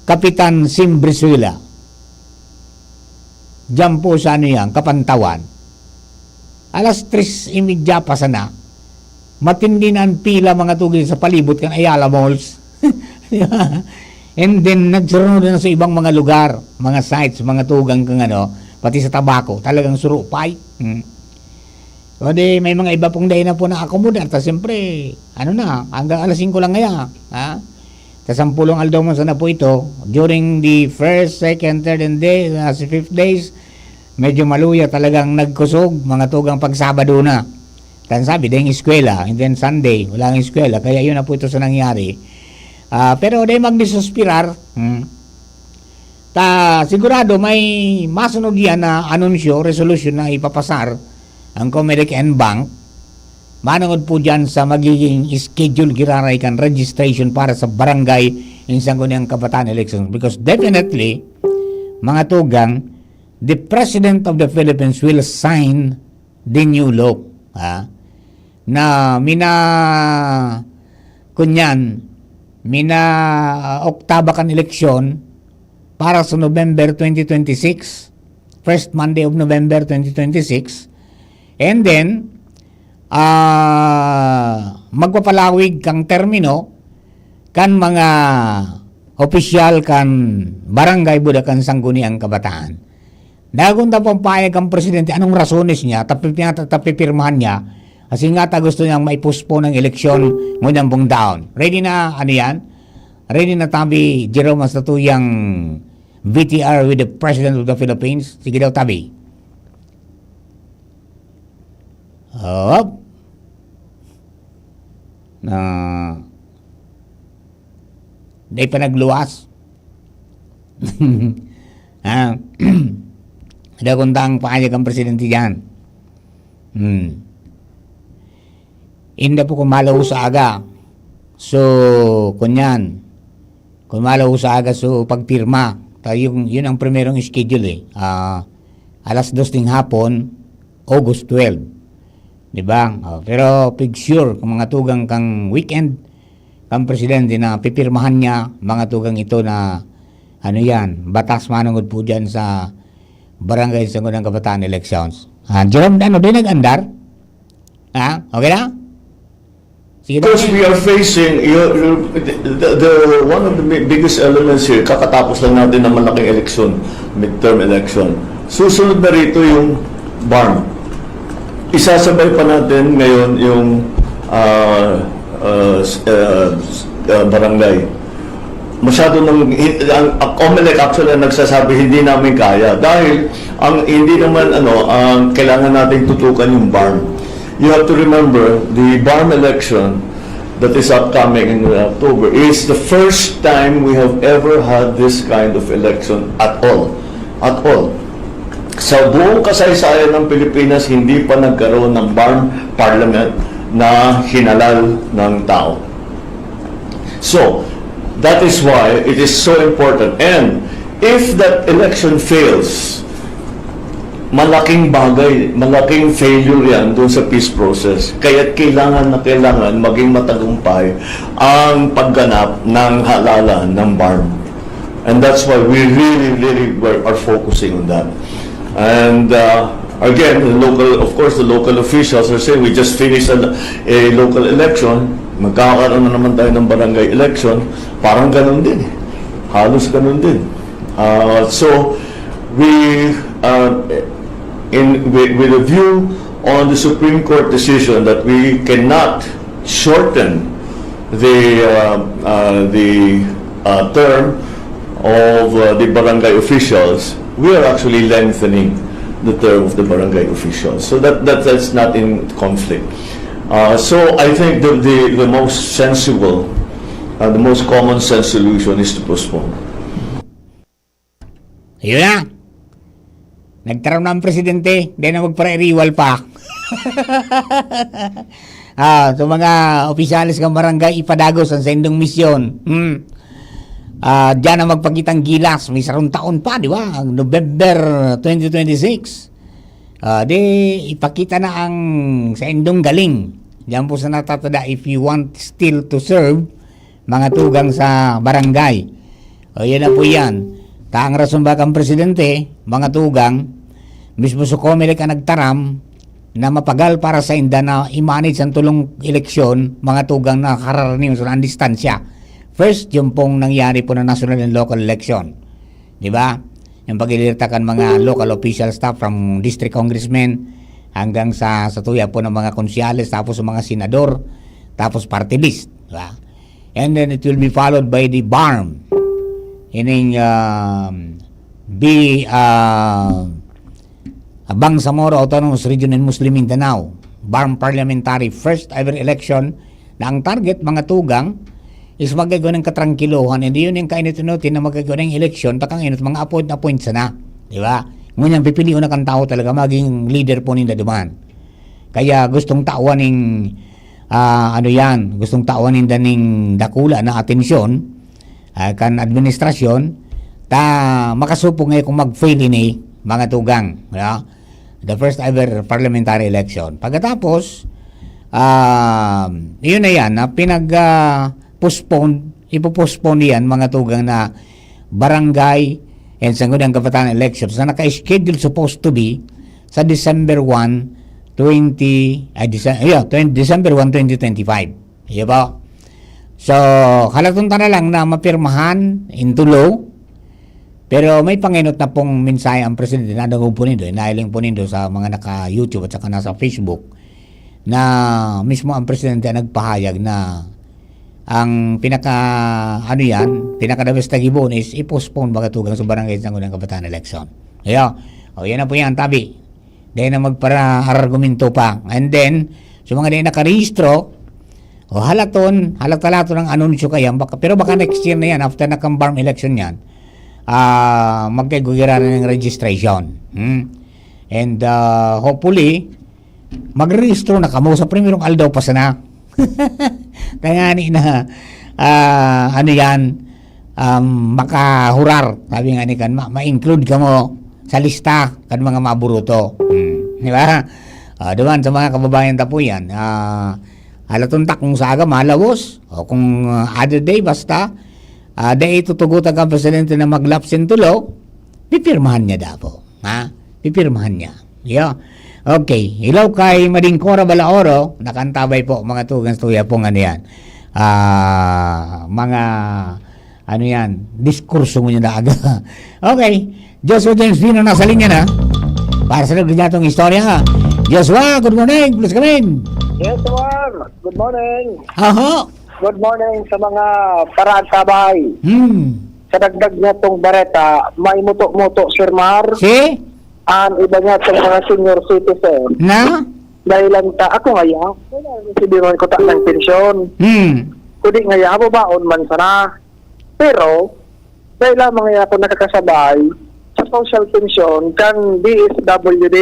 Kapitan Sim Brizuela. Diyan po sa ano yan, Kapantawan. Alas tres y media pa sana. Matindi na ang pila, mga tugang, sa palibot kan Ayala Malls. And then, nagsurunod na sa ibang mga lugar, mga sites, mga tugang kang ano, pati sa Tabaco, talagang surupay. Hmm. O di, may mga iba pong dai na po na-accommodate. Ta siyempre, ano na, hanggang alas singko lang kaya. Ha? Ta sampulong aldaw man sana po ito, during the first, second, third, and day, uh, sa fifth days, medyo maluya talagang nagkusog, mga tugang pag Sabado na. Kan sabi, dahil eskwela, and then Sunday, wala ang eskwela. Kaya yun na po ito sa nangyari. Ah, pero dahil magdisuspirar, hmm, ta sigurado may masunod yan na anunsyo, resolution na ipapasar ang Comelec and Bank, manungod po dyan sa magiging schedule giraray kan registration para sa barangay in Sangguniang Kabataan elections. Because definitely, mga tugang, the President of the Philippines will sign the new law. Ha? Na mina-, kunyan, mina-, oktaba kan eleksyon para sa November twenty twenty-six, first Monday of November twenty twenty-six. And then, ah, magpapalawig kang termino kan mga opisyal kan barangay buda kan Sangguniang Kabataan. Dagon ta pampayag kan presidente, anong rasones niya, tapi-, tapipirmahan niya, kasi nga ta gusto niyang mai-postpone ang eleksyon ngunyan pong taon. Ready na, ano yan? Ready na tabi, Jerome, ang satuyang V T R with the President of the Philippines? Sige daw, tabi. Op. Na, di pa nagluwas. Ha? Dagon tang paayag ang presidente diyan. Hmm. Inda po kung malaw sa aga. So, kunyan, kung malaw sa aga, so, pagpirma. Ta-, yung, yun ang primerong schedule eh. Ah, alas dos ng hapon, August twelve. Di ba? Oh, pero pig sure, kung mga tugang kang weekend, kang presidente na pipirmahan niya, mga tugang ito na, ano yan, batas manungod po dyan sa barangay sa unang kabataan elections. Ah, Jerome, ano, di nag-andar? Ha? Okay na? Sige na. Because we are facing you, you- the, the one of the bi- biggest elements here, kakatapos lang natin ng malaking eleksyon, midterm election. Susunod na rito yung BARMM. Isasabay pa natin ngayon yung ah, ah, s- ah, s- ah, barangay. Masyado nang hi- ang, ang Comelec actually ang nagsasabi hindi namin kaya dahil ang hindi naman ano ang kailangan nating tutukan yung BARMM. You have to remember the BARMM election that is upcoming in October is the first time we have ever had this kind of election at all. At all. Sa buong kasaysayan ng Pilipinas, hindi pa nagkaroon ng BARMM parliament na hinalal ng tao. So, that is why it is so important. And if that election fails, malaking bagay, malaking failure yan doon sa peace process. Kaya kailangan na kailangan maging matagumpay ang pagganap ng halalan ng BARMM. And that's why we really, really were, are focusing on that. And uh, again, the local, of course, the local officials are saying we just finished a, a local election, magkakaroon na naman tayo ng barangay election, parang ganun din eh. Halos ganun din. Uh, so, We, uh, in, with, with a view on the Supreme Court decision that we cannot shorten the, uh, uh, the, uh, term of, uh, the barangay officials, we are actually lengthening the term of the barangay officials. So that, that, that's not in conflict. Uh, so I think the, the, the most sensible, uh, the most common sense solution is to postpone. Yun na. Nagtaram na ang presidente, di na magparairiwal pa. Ah, so mga opisyales ng barangay, ipadagos ang saindong misyon. Hmm. Ah, diyan ang magpakitang gilas, may sarong taon pa, di ba? Ang November twenty twenty-six. Ah, di ipakita na ang saindong galing. Diyan po sa natatada, if you want still to serve, mga tugang sa barangay. O, yan na po yan. Ta ang rason ba kan presidente, mga tugang, mismo sa Comelec ang nagtaram na mapagal para sa inda na i-manage ang tulong eleksyon, mga tugang na kararaniwan sa distansya. First, yung pong nangyari po na national and local election. Di ba? Yung pag-ilirta kan mga local official staff from district congressmen hanggang sa, sa tuya po ng mga konsyales, tapos sa mga senador, tapos party list. Di ba? And then it will be followed by the BARMM. Ining um, B, uh, Bangsamoro Autonomous Region in Muslim Mindanao, BARMM Parliamentary first ever election na ang target, mga tugang, is magkagwa ng katrangkilohan, hindi yun yung kainit-inutin na magkagwa ng eleksyon, takang inot, mga appoint-appoint sana. Di ba? Ngunyan, pipilion na kan tao talaga maging leader po ninda duman. Kaya gustong tawan ning, ah, ano yan, gustong tawan ninda ning dakula na atensyon, ah, kan administrasyon, ta makasupog ngayon kung mag-fail ini, mga tugang. No? The first ever parliamentary election. Pagkatapos, ah, yun na yan, na pinag, ah, postpone, ipo-postpone yan, mga tugang na barangay and sangguniang kabataan elections na naka-schedule supposed to be sa December one, twenty, ay, Dece- yeah, twenty, December one, twenty twenty-five. Iya ba? So, halaton ta na lang na mapirmahan into law, pero may pangenot na pong mensahe ang presidente na nagugpo nindo, inahiling po nindo sa mga naka-YouTube at saka nasa Facebook, na mismo ang presidente ang nagpahayag na ang pinaka, ano yan, pinaka the best na gibon is i-postpone, mga tugang, sa barangay sa unang kabataan election. Ayo, o yan na po yan, tabi. Dahil na magpara-argumento pa. And then, sa mga di nakarehistro, o halaton, halata-laton ang anunsyo kaya, baka, pero baka next year na yan, after na kang BARMM election yan, ah, magkagugira na ng registration. Hmm? And uh, hopefully, magrerehistro na kamo sa primerong aldaw pa sana. Kaya ni na, ah, ano yan, um, makahurar, sabi nga ni kan, ma- ma-include kamo sa lista kan mga maburuto. Hmm. Di ba? Ah, duman sa mga kababayan ta po yan, ah, halaton ta kung sa aga malawos, o kung ah, other day, basta, ah, dahil tutugutan ka presidente na mag-lapse into law, pipirmahan niya daw po. Ha? Pipirmahan niya. Yo. Okay. Ilaw kay Madingkora Balaoro, nakantabay po, mga tugang, tuya pong ano yan. Ah, mga, ano yan, diskurso mo niya na aga. Okay. Joshua James Dino nasa linya na. Para sa nagdadya itong istorya. Joshua, good morning. Please come in. Yes, Juan. Good morning. Aho. Good morning sa mga paraantabay. Hmm. Sa dagdag niya tong bareta, may muto-muto, Sir Mar. Si? Ang iba niya tong mga senior citizen. Na? Dahil lang ta, ako ngaya, kailangan sabihan ko ta ng pensyon. Hmm. Kundi ngaya, babaon man sana. Pero, dahil lamang ngaya ako nakakasabay sa social pension kan D S W D.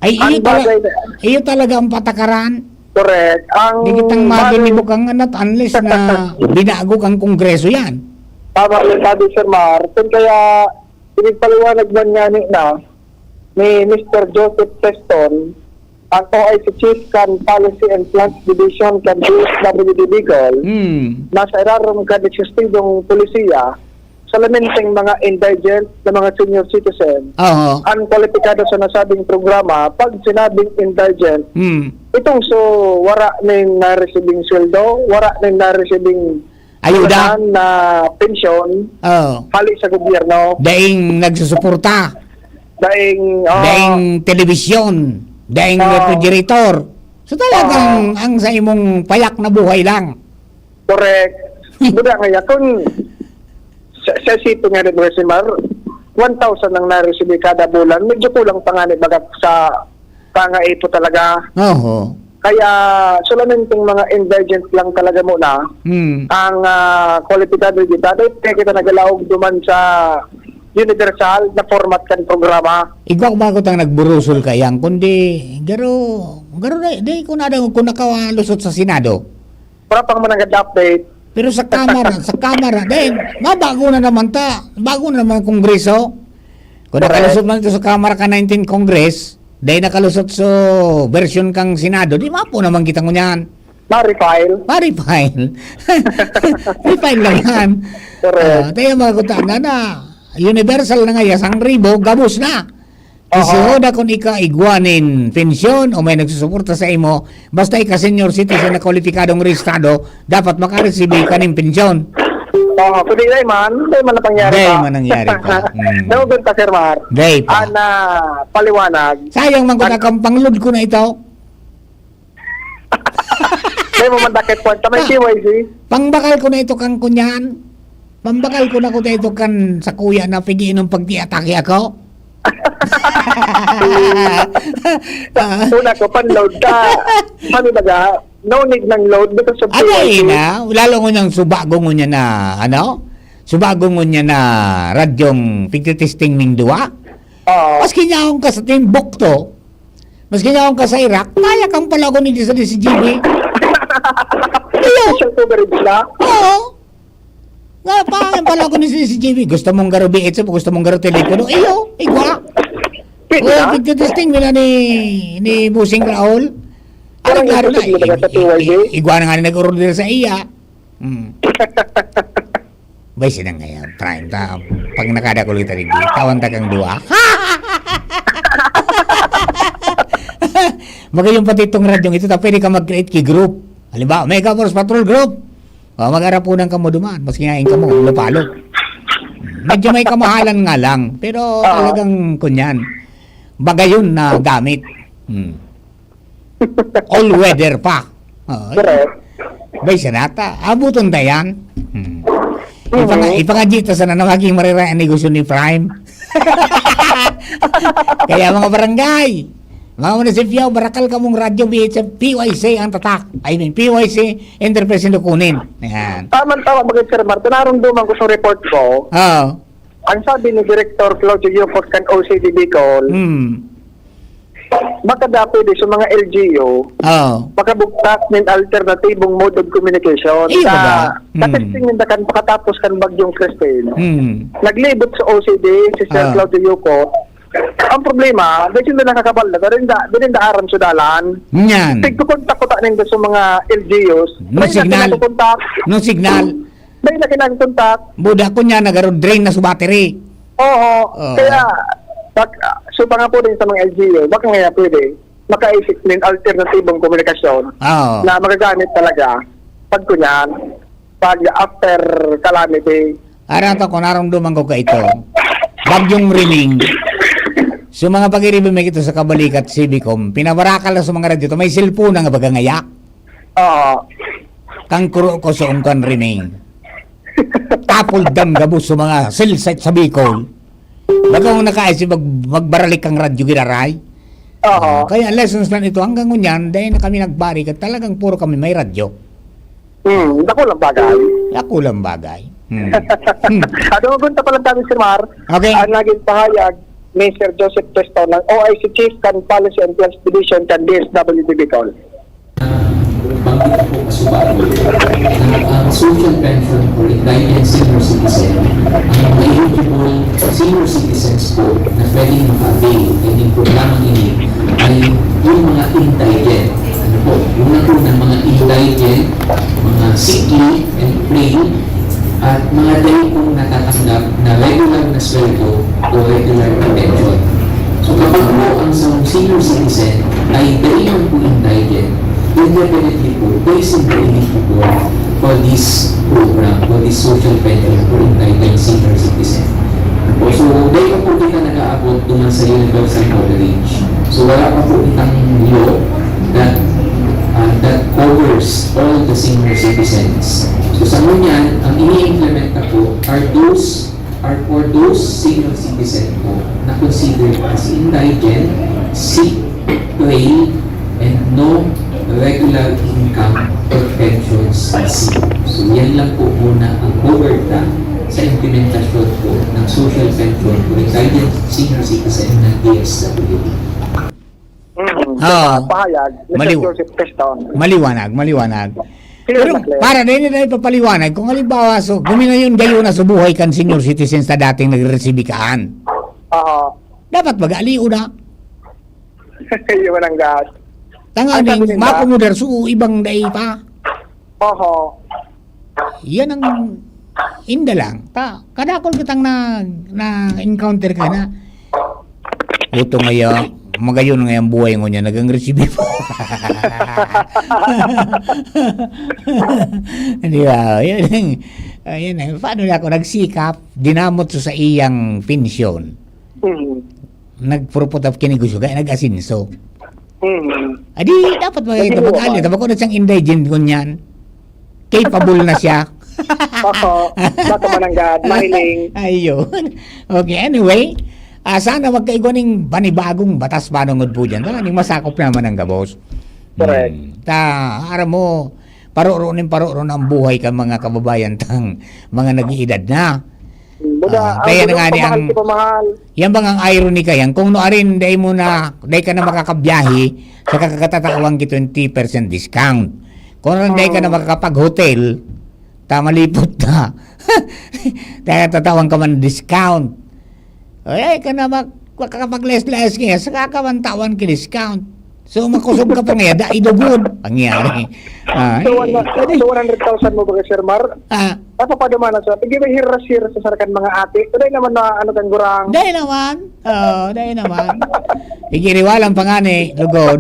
Ay, iyo, Ang tala- bagay na- iyo talaga ang patakaran. Correct. Ang Di kitang bagay- mabinibok ang anat unless na binago kang kongreso yan. Tama yung sabi, Sir Mar. Kung kaya, pinagpaliwanag man nga ni na ni Mister Joseph Teston, ang O I C Chief kan Policy and Plans Division kan D S W D Bicol, Hmm. nasa irarom kan eksistidong polisiya sa lamenteng mga indigent na mga senior citizen. Oo. Ang kwalipikado sa nasabing programa, pag sinabing indigent, Hmm. itong so wara ning naresibing sweldo, wara ning naresibing Ayuda. Saan na pensyon, Oo. hali sa gobyerno. Daing nagsusuporta. Daing, oo. Daing telebisyon. Daing Oo. refrigerator. So, talagang Oo. ang sa imong payak na buhay lang. Correct. Buda nga yan. Kung sa, sa isipon nga ni Boss Mar, one thousand ang naresibi kada bulan. Medyo kulang pa nga ni baga sa pangaipo talaga. Oho. Kaya solamente mga indigent lang talaga muna Hmm. ang, ah, kwalipikado digitado. Kaya kita nagalaog duman sa universal na format kan programa. Igwa ko ba kutang nagburusol kayang, kundi garo, garo na, di ko nadangog kung nakalusot sa Senado. Wala pang mananggad update. Pero sa Kamara, sa Kamara, dahil mabago na naman ta, bago na naman ang Kongreso. Kung Correct. nakalusot man ito sa Kamara ka nineteen Congress, dahil nakalusot sa version kang Senado, di mapo naman kita ngunyan. Ma-refile. Ma-refile. Refile lang yan. Correct. Ah, tayo mga kutana na, universal na nga, yasang ribo, gabos na. Aha. Isihoda kun ika igwa nin pensyon o may nagsusuporta sa imo, basta ika senior citizen na kwalipikadong rehistado, dapat makaresibi ka nin pensyon. Oo, kung di na man, di man na pangyari Di pa. man nangyari pa. Mm. Nahugot pa, Sir Mar. Di pa. Ana, paliwanag. Sayang man kung An- nakang pangload ko na ito. Di mo man dakit po. Tamay Ah. P Y C. Pangbakal ko na ito kang kunyan. Pambakal ko na ko dito kan sa kuya na pag-iinom pag-atake ako. Ah. Una ko, pan-load ka. Sabi baga, no need ng load because of Ano P Y C. Ina? Lalo ngunyan subago ngunyan na, ano? Subago ngunyan na radyong pigtitesting ning duwa? Oo. Maski nyaon ka sa timbukto, maski nyaon ka sa Iraq, kaya kang palagon ni sa D C G B. Iyo. Special coverage na? Oo. Nga pa, ang pala ako ni C C T V. Gusto mong garo B H F, gusto mong garo telepono? Iyo, igwa. Pwede Oo, na. Pagka-testing nila ni, ni Bossing Raul. Parang Ano, klaro na, imposible talaga sa i-, P Y D. i-, igwa na nga na nag-order sa iya. Hmm. Bay, sinang ngayon, prime time. Pag nakadakol kita rin, tawan ta kang duwa. Magayong pati itong radyong ito, ta pwede ka mag-create ki group. Halimbawa, Mega Force Patrol Group. O, mag-arapunan kamo duman, maski nga kamo, lupalo. Medyo may kamahalan nga lang, pero Oo. talagang kunyan, bagayon na gamit. Hmm. All weather pa. Oo. Correct. Bay, siya nata. Abuton ta yan. Hmm. Mhm. Ipanga-, ipangadyi ta sana na maging mariraya ang negosyo ni Prime. Kaya mga barangay, mga munisipyo, barakal kamong radyo, B H F, P Y C ang tatak. I mean, P Y C, Enterprise in Lukunin. Ayan. Tama-tama, bakit, Sir Martin? Narumduman ko sa report ko. Oo. Ang sabi ni Director Claudio Yucot kan O C D Bicol, Hmm. baka dapat di sa mga L G U, Oo. makabugtak nin alternatibong mode of communication Iyo sa, ba? sa Hmm. testing ninda kan pakatapos kan Bagyong Christine. Hmm. Naglibot sa O C D si Sir Ah. Claudio Yucot. Ang problema, di sila nakakabal na, di rin da, di rin da aram sa dalan. Nyan. Tigkukontak ko ta ninda sa mga L G Us. No May signal. natin nakukontak. No signal. May na kinakakontak. Buda ko niya, nagaro-drain na sa battery. Oo. Oo. Kaya, pag, ah, so, mga po din sa mga L G U, baka nga pwede, makaisip ng alternatibong komunikasyon Oo. na magagamit talaga pag kunyan, pag after calamity. Aram ta kung narumduman ko ka ito, Bagyong Riming, sa mga pag-iribi may ito sa Kabalikat, Cibicom, pinabarakal na sa mga radyo, to, may cellphone na nga baga ngaya. Oo. Kang kuro ko sa ungkan Riming. Tapol dam gabos sa mga cell site sa Bicol. Baga kung nakaisip mag-, magbaralik ang radyo giraray. Oo. Kaya lessons na ito, hanggang ngunyan, dahil na kami nagbalik at talagang puro kami may radyo. Hmm, dakulang bagay. Dakulang bagay. Hmm. Hmm. Ano, gunta pa lang kami, Sir Mar. Okay. Ang naging pahayag ni Sir Joseph Testo ng O I C Chief kan Policy and Plans Division kan D S W D Bicol. Banggit ko kasubago na ang social pension for indigent senior citizen, ang eligible senior citizens po na pwedeng maka-avail kaning programang ini ay yung mga indigent. Ano po? Una po ng mga indigent, mga sick leave and frail, at mga dai pong natatanggap na regular na sweldo o regular na pension. So, kapag po ang isang senior citizen ay dai man po indigent, then definitely po, they simply need to go for this program, for this social pension for entitled senior citizen. So, dahil pa po kita nag-aabot duman sa universal coverage. So, wala pa po itang law that, uh, that covers all the senior citizens. So, sa ngunyan, ang ini-implementa po are those, are for those senior citizen po na considered as indigent, sick, frail, and no regular income or pensions received. So, yan lang po muna ang covered na sa implementasyon po ng social pension for retired senior citizen ng D S W D. Mm. Ah, Pahayag, Mister maliw- Joseph Peston. Maliwanag, maliwanag. Clear Pero na clear. Para din na ipapaliwanag, kung halimbawa, so, guminayon gayon na subuhay kan senior citizens na dating nagre-resibi kaan, Oo. dapat mag-aliw na. Iwan ang gas. Tanga Ang sabi ning nila, makomodar so ibang dai pa. Oo. Yan ang inda lang. Ta, kadakol kitang na, na encounter ka na. Ito ngaya, magayon ngaya ang buhay ngunyan, nagang resibi pa. Di ba? Yan ang, ayan ang, paano na ako nagsikap, dinamot sa, sa iyang pensyon. Mm. Nagpurupot of kinegosyo, kaya nag-asinso. Mm. Adi, dapat may Naging kapag-ali. normal. Dapat ko na siyang indigent ngunyan. Capable na siya. Oo. Baka mananggad, mahiling. Ayun. Okay, anyway. Ah, sana magkaigwa ning panibagong batas panungod po dyan. Talagang masakop naman ang gabos. Correct. Hmm. Ta, aram mo, paroro ning paroro na ang buhay ka mga kababayan tang mga nag-iidad na. Buda, Ah, ang kaya na gusto nga ni pamahal ang ko pamahal. Yan bang ang irony kayan? Kung no arin, dai mo na, dai ka na makakabiyahe, sa kakatatawan ki twenty percent discount. Kung arin, dai ka na Oo. makakapag-hotel, ta malipot na. Dai tatawan ka man discount. Ay, ka na mag, makakapag-less-less kaya, sa kakamantawan ki discount. So, makusog ka pa nga, dai dugod. Pangyari. Ah, So, one, eh, so one hundred thousand mo ba, Sir Mar? ah, Napapadumana sa, sige, may hiras-hiras sa sarakan mga ate. Pero naman na, ano, kang gurang. Dai naman. Oo, dai naman. Igiriwalan pa nga ni, lugod.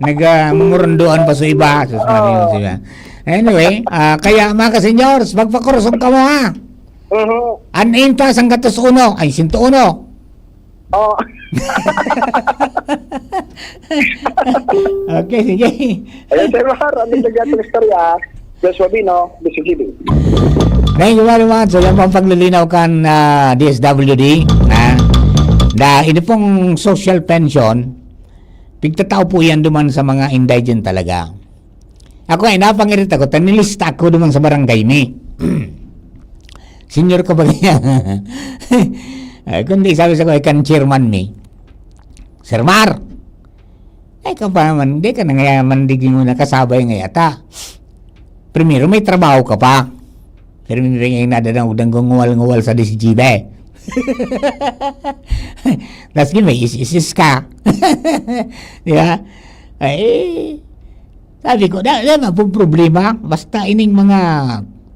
Nag, ah, murunduan pa sa iba. Sus, Maria, Oo. sa iba. Anyway, ah, kaya mga ka-seniors, magpakurusog kamo ha. Oo. An inta, sanggatos uno. Ay, sinto uno. Oo. Okay, sige. Ayun, Sir Mar, ang bigyan natin istorya. Joshua Bino, B C G B. Thank you very much. So, yan po ang paglilinaw kan ah, D S W D. Ha? Da, ini pong social pension, pigtatao po yan duman sa mga indigent talaga. Ako ay napangirit ako, tanilista ako duman sa barangay mi. Senior ka ba kaya? Ay, kundi sabi sa ko, ay kan chairman mi. Sir Mar, ay ka pa naman, di ka na ngayaman, di mo nakasabay ngayata. Primero, may trabaho ka pa. Pero may rin yung nadadang udang nguwal-nguwal sa D C G B. Tapos yun, may is-is-is ka. Di ba? Ay, sabi ko, da, da, problema. Basta ining mga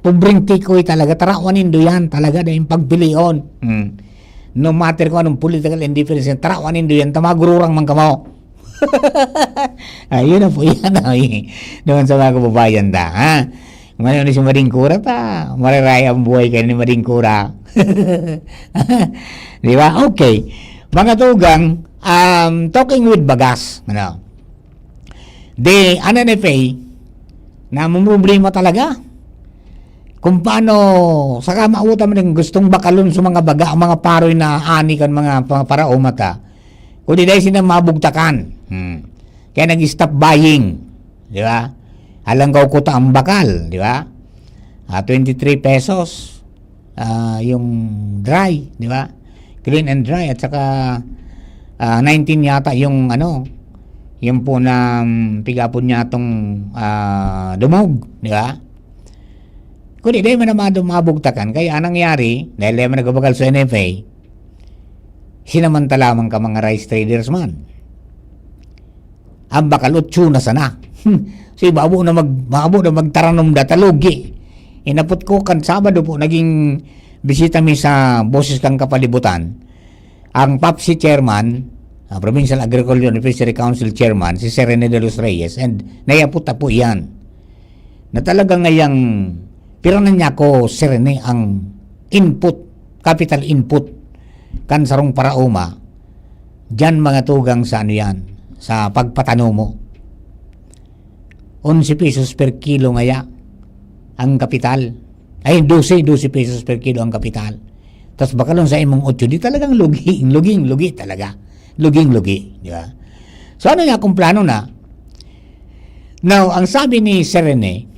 pobreng tikoy talaga, tarawan nindo yan talaga, dahil pagpilion. Hmm. No matter kung anong political indifference yan, tarawan nindo yan, tamagururang man kamo. Ayun na po yan, ay. Doon sa mga kababayan da, ha? Ngayon ni si Mading Kura ta, mariray ang buhay kayo ni Mading Kura. Di ba? Okay. Mga tugang, um, talking with bagas, ano? Di, an N F A, namumroblema talaga. Kung paano, saka mauta man yung gustong bakalon sa mga baga, ang mga paroy na ani kan mga pa- paraoma ta. Kundi dahil sila mabugtakan. Hmm. Kaya nag-stop buying. Di ba? Halanggaw ko ta ang bakal, di ba? Ah, twenty-three pesos ah, yung dry, di ba? Clean and dry at saka ah, nineteen yata yung ano, yung po na um, pigapon niya itong ah, dumog, di ba? Kundi dahil man naman dumabugtakan, kaya anong nangyari, dahil dahil man nagbabagal sa N F A, sinamanta lamang ka mga rice traders man. Ang bakal, otso na sana. So, ibabo na mag, maabo na magtaranom da, talugi. Inapot ko kan Sabado po, naging bisita mi sa Boses kan Kapalibutan. Ang PAPSI chairman, ang Provincial Agriculture and Fishery Council chairman, si Sir Rene de los Reyes, and naiapot na po iyan. na talaga ngayang pira na niya ako, Sir Rene, ang input, capital input, kan sarong paraoma, diyan mga tugang sa ano yan, sa pagpatanomo. Onse pesos per kilo ngaya ang kapital. Ay, dose, dose pesos per kilo ang kapital. Tas bakalon sa imong otso, di talagang lugi, lugi, lugi talaga. Luging-lugi, di ba? So, ano nga kung plano na? Now, ang sabi ni Sir Rene,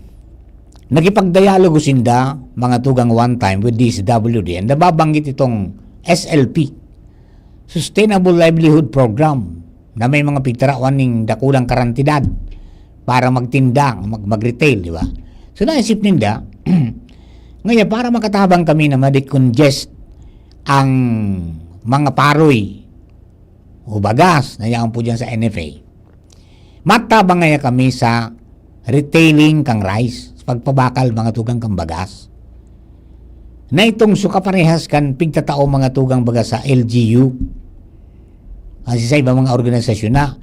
nakipagdialogo sinda, mga tugang one time with D S W D, and nababanggit itong S L P, Sustainable Livelihood Program, na may mga pigtarawan ning dakulang karantidad para magtinda, mag-, mag-retail, di ba? So, naisip ninda, ngayon, para makatabang kami na ma-decongest ang mga paroy o bagas na yaon po dyan sa N F A, matabang ngaya kami sa retailing kang rice, sa pagpabakal mga tugang kang bagas. Na itong suka parehas kan pigtatao mga tugang bagas sa L G U, kasi sa ibang mga organisasyon na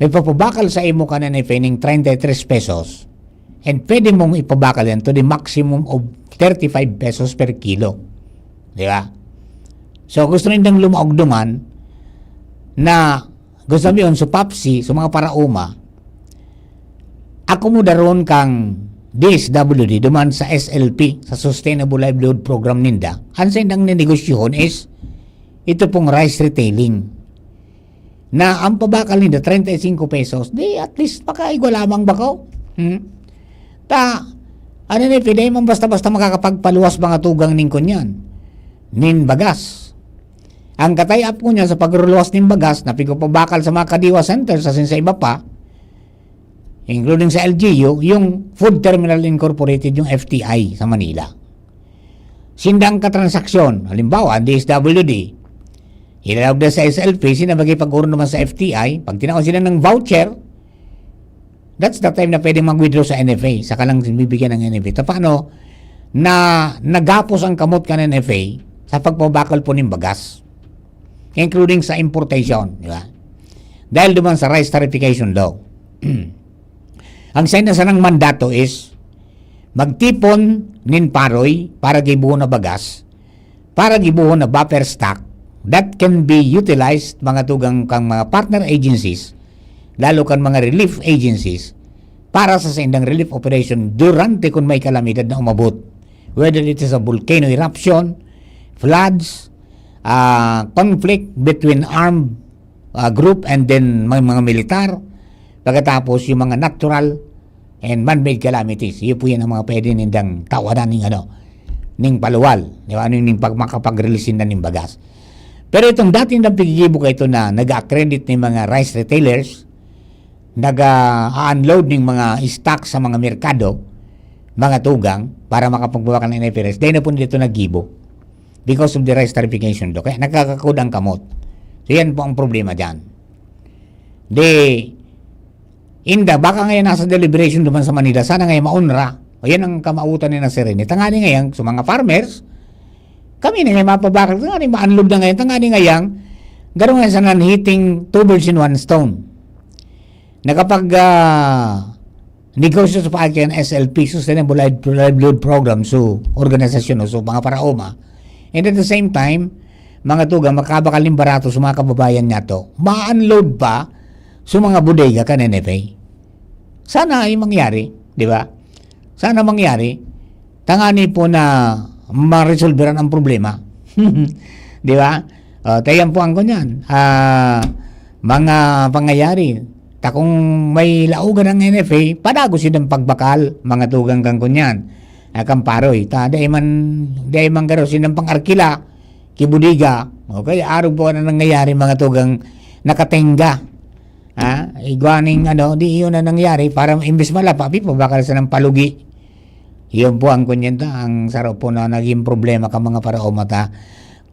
may papabakal sa imo kan N F A ning treinta y tres pesos, and pwede mong ipabakal yan to the maximum of thirty-five pesos per kilo. Di ba? So, gusto nindang lumaog duman na, gusto sabihin, sa PAPSI, sa mga paraoma, akomodaron kang D S W D duman sa S L P, sa Sustainable Livelihood Program ninda. Ang sindang ninegosyohon is ito pong rice retailing. Na ang pabakal ninda, treinta y cinco pesos, di at least makaigwa lamang bako. Hmm? Ta, ano ni, pwede man basta-basta makakapagpaluwas mga tugang ning kunyan, nin bagas. Ang katay-ap ko niya sa pagruluwas nin bagas na pigpapabakal sa mga Kadiwa Center, sa, sa iba pa, including sa L G U, yung Food Terminal Incorporated, yung F T I sa Manila. Sindang katransaksyon, halimbawa, ang D S W D, ilalawag na sa S L P, sinda magipag-urno naman sa F T I, pag tinawan sila ng voucher, that's the time na pwedeng mag-withdraw sa N F A, saka lang bibigyan ng N F A. Ta paano na nagapos ang kamot kan N F A sa pagpabakal po nin bagas, including sa importation, di ba? Dahil duman sa rice tarification law. Ang sain na sanang mandato is magtipon nin paroy para gibohon na bagas, para gibohon na buffer stock that can be utilized, mga tugang, kang mga partner agencies, lalo kan mga relief agencies, para sa saindang relief operation durante kun may kalamidad na umabot, whether it is a volcano eruption, floods, ah, conflict between armed, ah, group and then may mga militar, pagkatapos yung mga natural and man-made calamities. Iyo po yan ang mga pwede nindang tawanan ning ano, ning paluwal, di ba? Ano ning pag-, makapag-release na ning bagas. Pero itong dating nang pigigibo ka ito na nag-accredit ning mga rice retailers, nag-a-unload ning mga stock sa mga merkado, mga tugang, para makapagbaba ka ng N F R S, dahil na po nila ito naggibo because of the rice tarification law. Kaya nagkakakod ang kamot. So, yan po ang problema dyan. Di, inda, baka ngayon nasa deliberation duman sa Manila, sana ngayon maunra. O yan ang kamautan ni Nasir ini. Tangani ngayon, sa mga farmers, kami na ngayon mapabakal. Tangani, ma-unload na ngayon. Tangani ngayon, garo ngayon sa nan-hitting two birds in one stone. Nakapag, ah, negosyo sa paagi kan S L P, Sustainable Live-, Livelihood Program, so organisasyon, so mga paraoma. And at the same time, mga tugang, makabakal nin barato sa mga kababayan niya to. Ma-unload pa sa mga bodega kan N F A. Sana ay mangyari, di ba? Sana mangyari. Tangani po na maresolveran ang problema. Di ba? O, tayan po ang kunyan. Ah, mga pangyayari. Ta kung may laugan ang N F A, padagos yun ang pagbakal, mga tugang kang kunyan. Ah, kan paroy. Ta, dai man, dai man garo silang pang-arkila, ki bodega. Okay, arog po na nangyayari, mga tugang nakatenga. Ha? Igwa ning ano, di yun na nangyari. Para imbis malapa, pi, pabakal sa ng palugi. Yun po ang kunyenta, ang saro po na naging problema ka mga paraoma ta.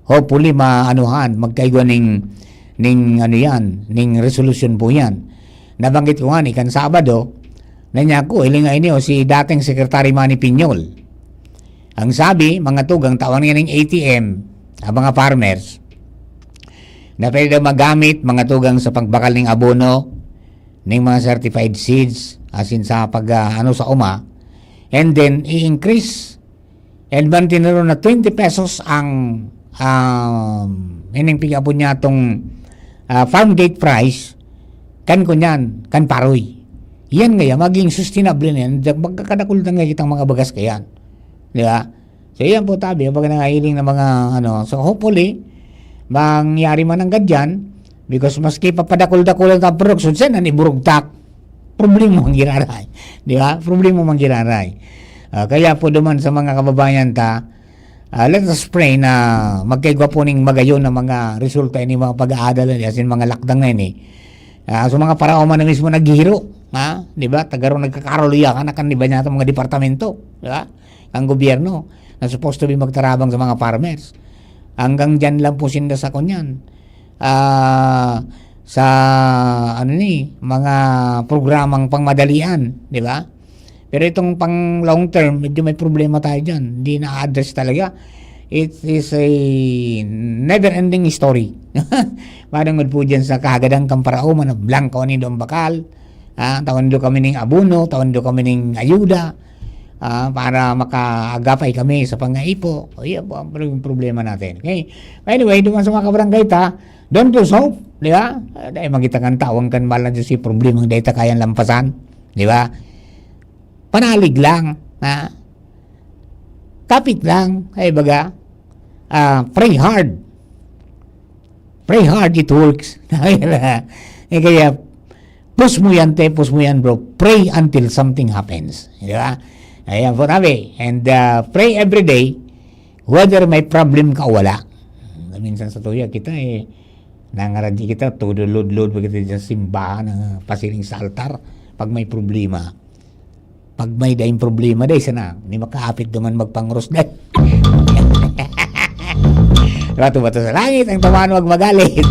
Hopefully, maanuhan, magkaigwa ning, ning ano yan, ning resolusyon po yan. Nabanggit ko nga ni kan Sabado, na niya ko, hiling nga ini, o si dating Secretary Manny Piñol. Ang sabi, mga tugang, tawan niya ning A T M, ang mga farmers, na pwede daw magamit, mga tugang, sa pagbakal ning abono, ning mga certified seeds, asin sa pag, ah, ano, sa uma, and then i-increase, and mantinuro na twenty pesos ang, um, ining pig-apod niya itong, ah, farm gate price, kan kunyan, kan paroy. Yan ngaya, maging sustainable na yan. Magkakadakul na nga kitang mga bagas kayan. Di ba? So, yan po, tabi, ang pagkanahiling ng mga, ano, so, hopefully, mangyari man ang gadyan, because maski papadakul-dakulan ka ang production, siya na niburugtak. Problema mang giraray. Di ba? Problema mang giraray. Ah, kaya po duman sa mga kababayan ta, ah, let us pray na magkaigwa po ning magayon na mga resulta ini mga pag-aadala niya sin mga lakdang na ini. Ah, so mga paraoma na mismo naghihiro, ha? Di ba? Tagarong nagkakaruliyakan na kan iba niya mga departamento, di ba? Ang gobyerno na supposed to be magtarabang sa mga farmers. Hanggang dyan lang po sinda sa kunyan. Ah, sa, ano ni, mga programang pangmadalian, di ba? Pero itong pang long term, medyo may problema tayo dyan. Hindi na-address talaga. It is a never-ending story. Madangod po dyan sa kahagadan kan paraoma na blanco nindo ang bakal. Ah, tawan do kami ning abono, tawan do kami ning ayuda, ah, para makaagapay kami sa pangaipo. O, yan po ang pro-, problema natin. Okay? Anyway, duman sa mga kabarangay ta, don't lose hope, di ba? Ah, dahil magita kan tawang kan mahal na Diyos, yung problema ng data kayang lampasan, di ba? Panalig lang, ha? Kapit lang, ay baga, ah, pray hard. Pray hard, it works. Eh, kaya, push mo yan, te, push mo yan, bro. Pray until something happens. Di ba? Ayan po, tabi. And, ah, pray every day, whether may problem ka o wala. Minsan sa tuya, kita eh, nangaradya kita, todo load-load pa kita dyan sa simbahan, ah, pasiring sa altar, pag may problema. Pag may daing problema, day, sana, ni makaapit naman magpangros, day. Bato-bato sa langit, ang tamaan wag magalit.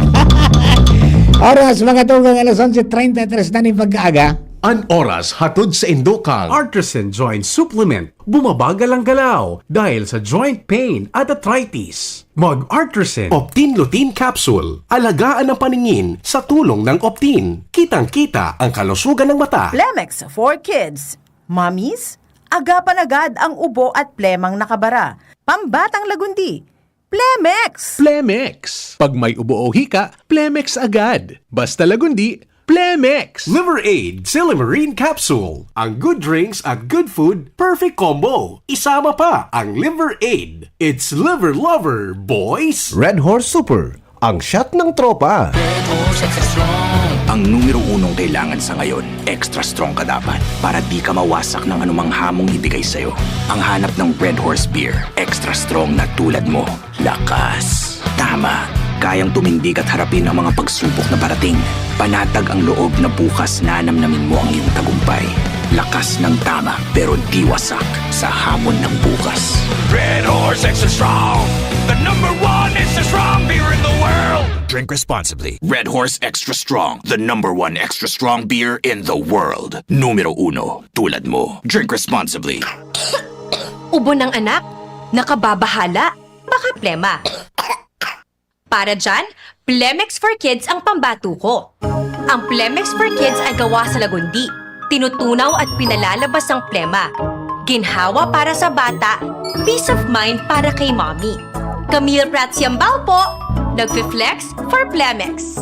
Oras, mga tugang, alas onse treinta y tres na ning pagkaaga. An oras hatod sa indokang Artisan Joint Supplement. Bumabagal ang galaw dahil sa joint pain at arthritis. Mag-Artisan Optin Lutein Capsule. Alagaan ang paningin sa tulong ng Optin. Kitang-kita ang kalusugan ng mata. Plemex for Kids. Mommies, agapan agad ang ubo at plemang nakabara. Pambatang lagundi. Plemex! Plemex. Pag may ubo o hika, Plemex agad. Basta lagundi, Plemex! Liver Aid Silimarine Capsule. Ang good drinks at good food, perfect combo. Isama pa ang Liver Aid. It's Liver Lover, boys! Red Horse Super, ang shot ng tropa. Ang numero unong kailangan sa ngayon, extra strong ka dapat para di ka mawasak ng anumang hamong ibigay sa'yo. Ang hanap ng Red Horse Beer, extra strong na tulad mo. Lakas. Tama. Kayang tumindig at harapin ang mga pagsubok na parating. Panatag ang loob na bukas nanamnamin mo ang iyong tagumpay. Lakas ng tama, pero di wasak sa hamon ng bukas. Red Horse Extra Strong, the number one extra strong beer in the world. Drink responsibly. Red Horse Extra Strong, the number one extra strong beer in the world. Numero uno, tulad mo. Drink responsibly. Ubo ng anak? Nakababahala? Baka plema. Para dyan, Plemex for Kids ang pambato ko. Ang Plemex for Kids ay gawa sa lagundi, tinutunaw at pinalalabas ang plema. Ginhawa para sa bata, peace of mind para kay mommy. Camille Prats Yambao po, nagfi-flex for Plemex.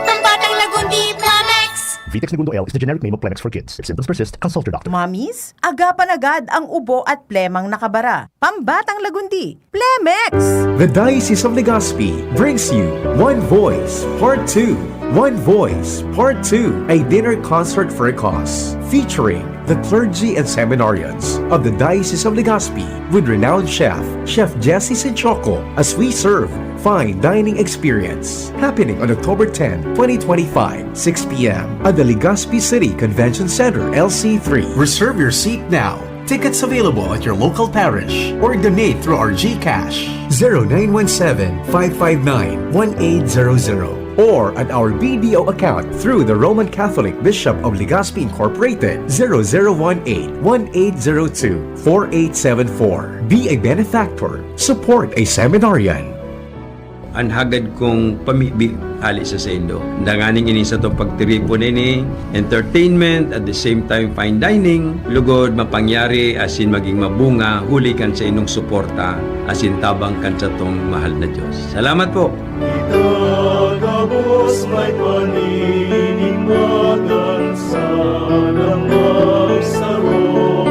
Pambatang lagundi, Plemex! Vitex Negundo L is the generic name of Plemex for Kids. If symptoms persist, consult your doctor. Mommies, agapan agad ang ubo at plemang nakabara. Pambatang lagundi, Plemex! The Diocese of Legazpi brings you One Voice Part two. One Voice Part two, a dinner concert for a cause, featuring the clergy and seminarians of the Diocese of Legazpi with renowned chef, Chef Jesse Sinchoco, as we serve fine dining experience. Happening on October ten, twenty twenty-five, six p m at the Legazpi City Convention Center, L C three. Reserve your seat now. Tickets available at your local parish or donate through our GCash, zero nine one seven, five five nine, one eight zero zero, or at our B D O account through the Roman Catholic Bishop of Legazpi Incorporated, zero zero one eight, one eight zero two, four eight seven four. Be a benefactor. Support a seminarian. an hagad kong pamibi hale sa saindo. Danganing ini satong pagtiripon ini, entertainment, at the same time fine dining, lugod mapangyari asin magin mabunga huli kan saindong suporta asin tabang kan satong mahal na Dios. Salamat po! Itagabos may paninimbagan sa damang saro.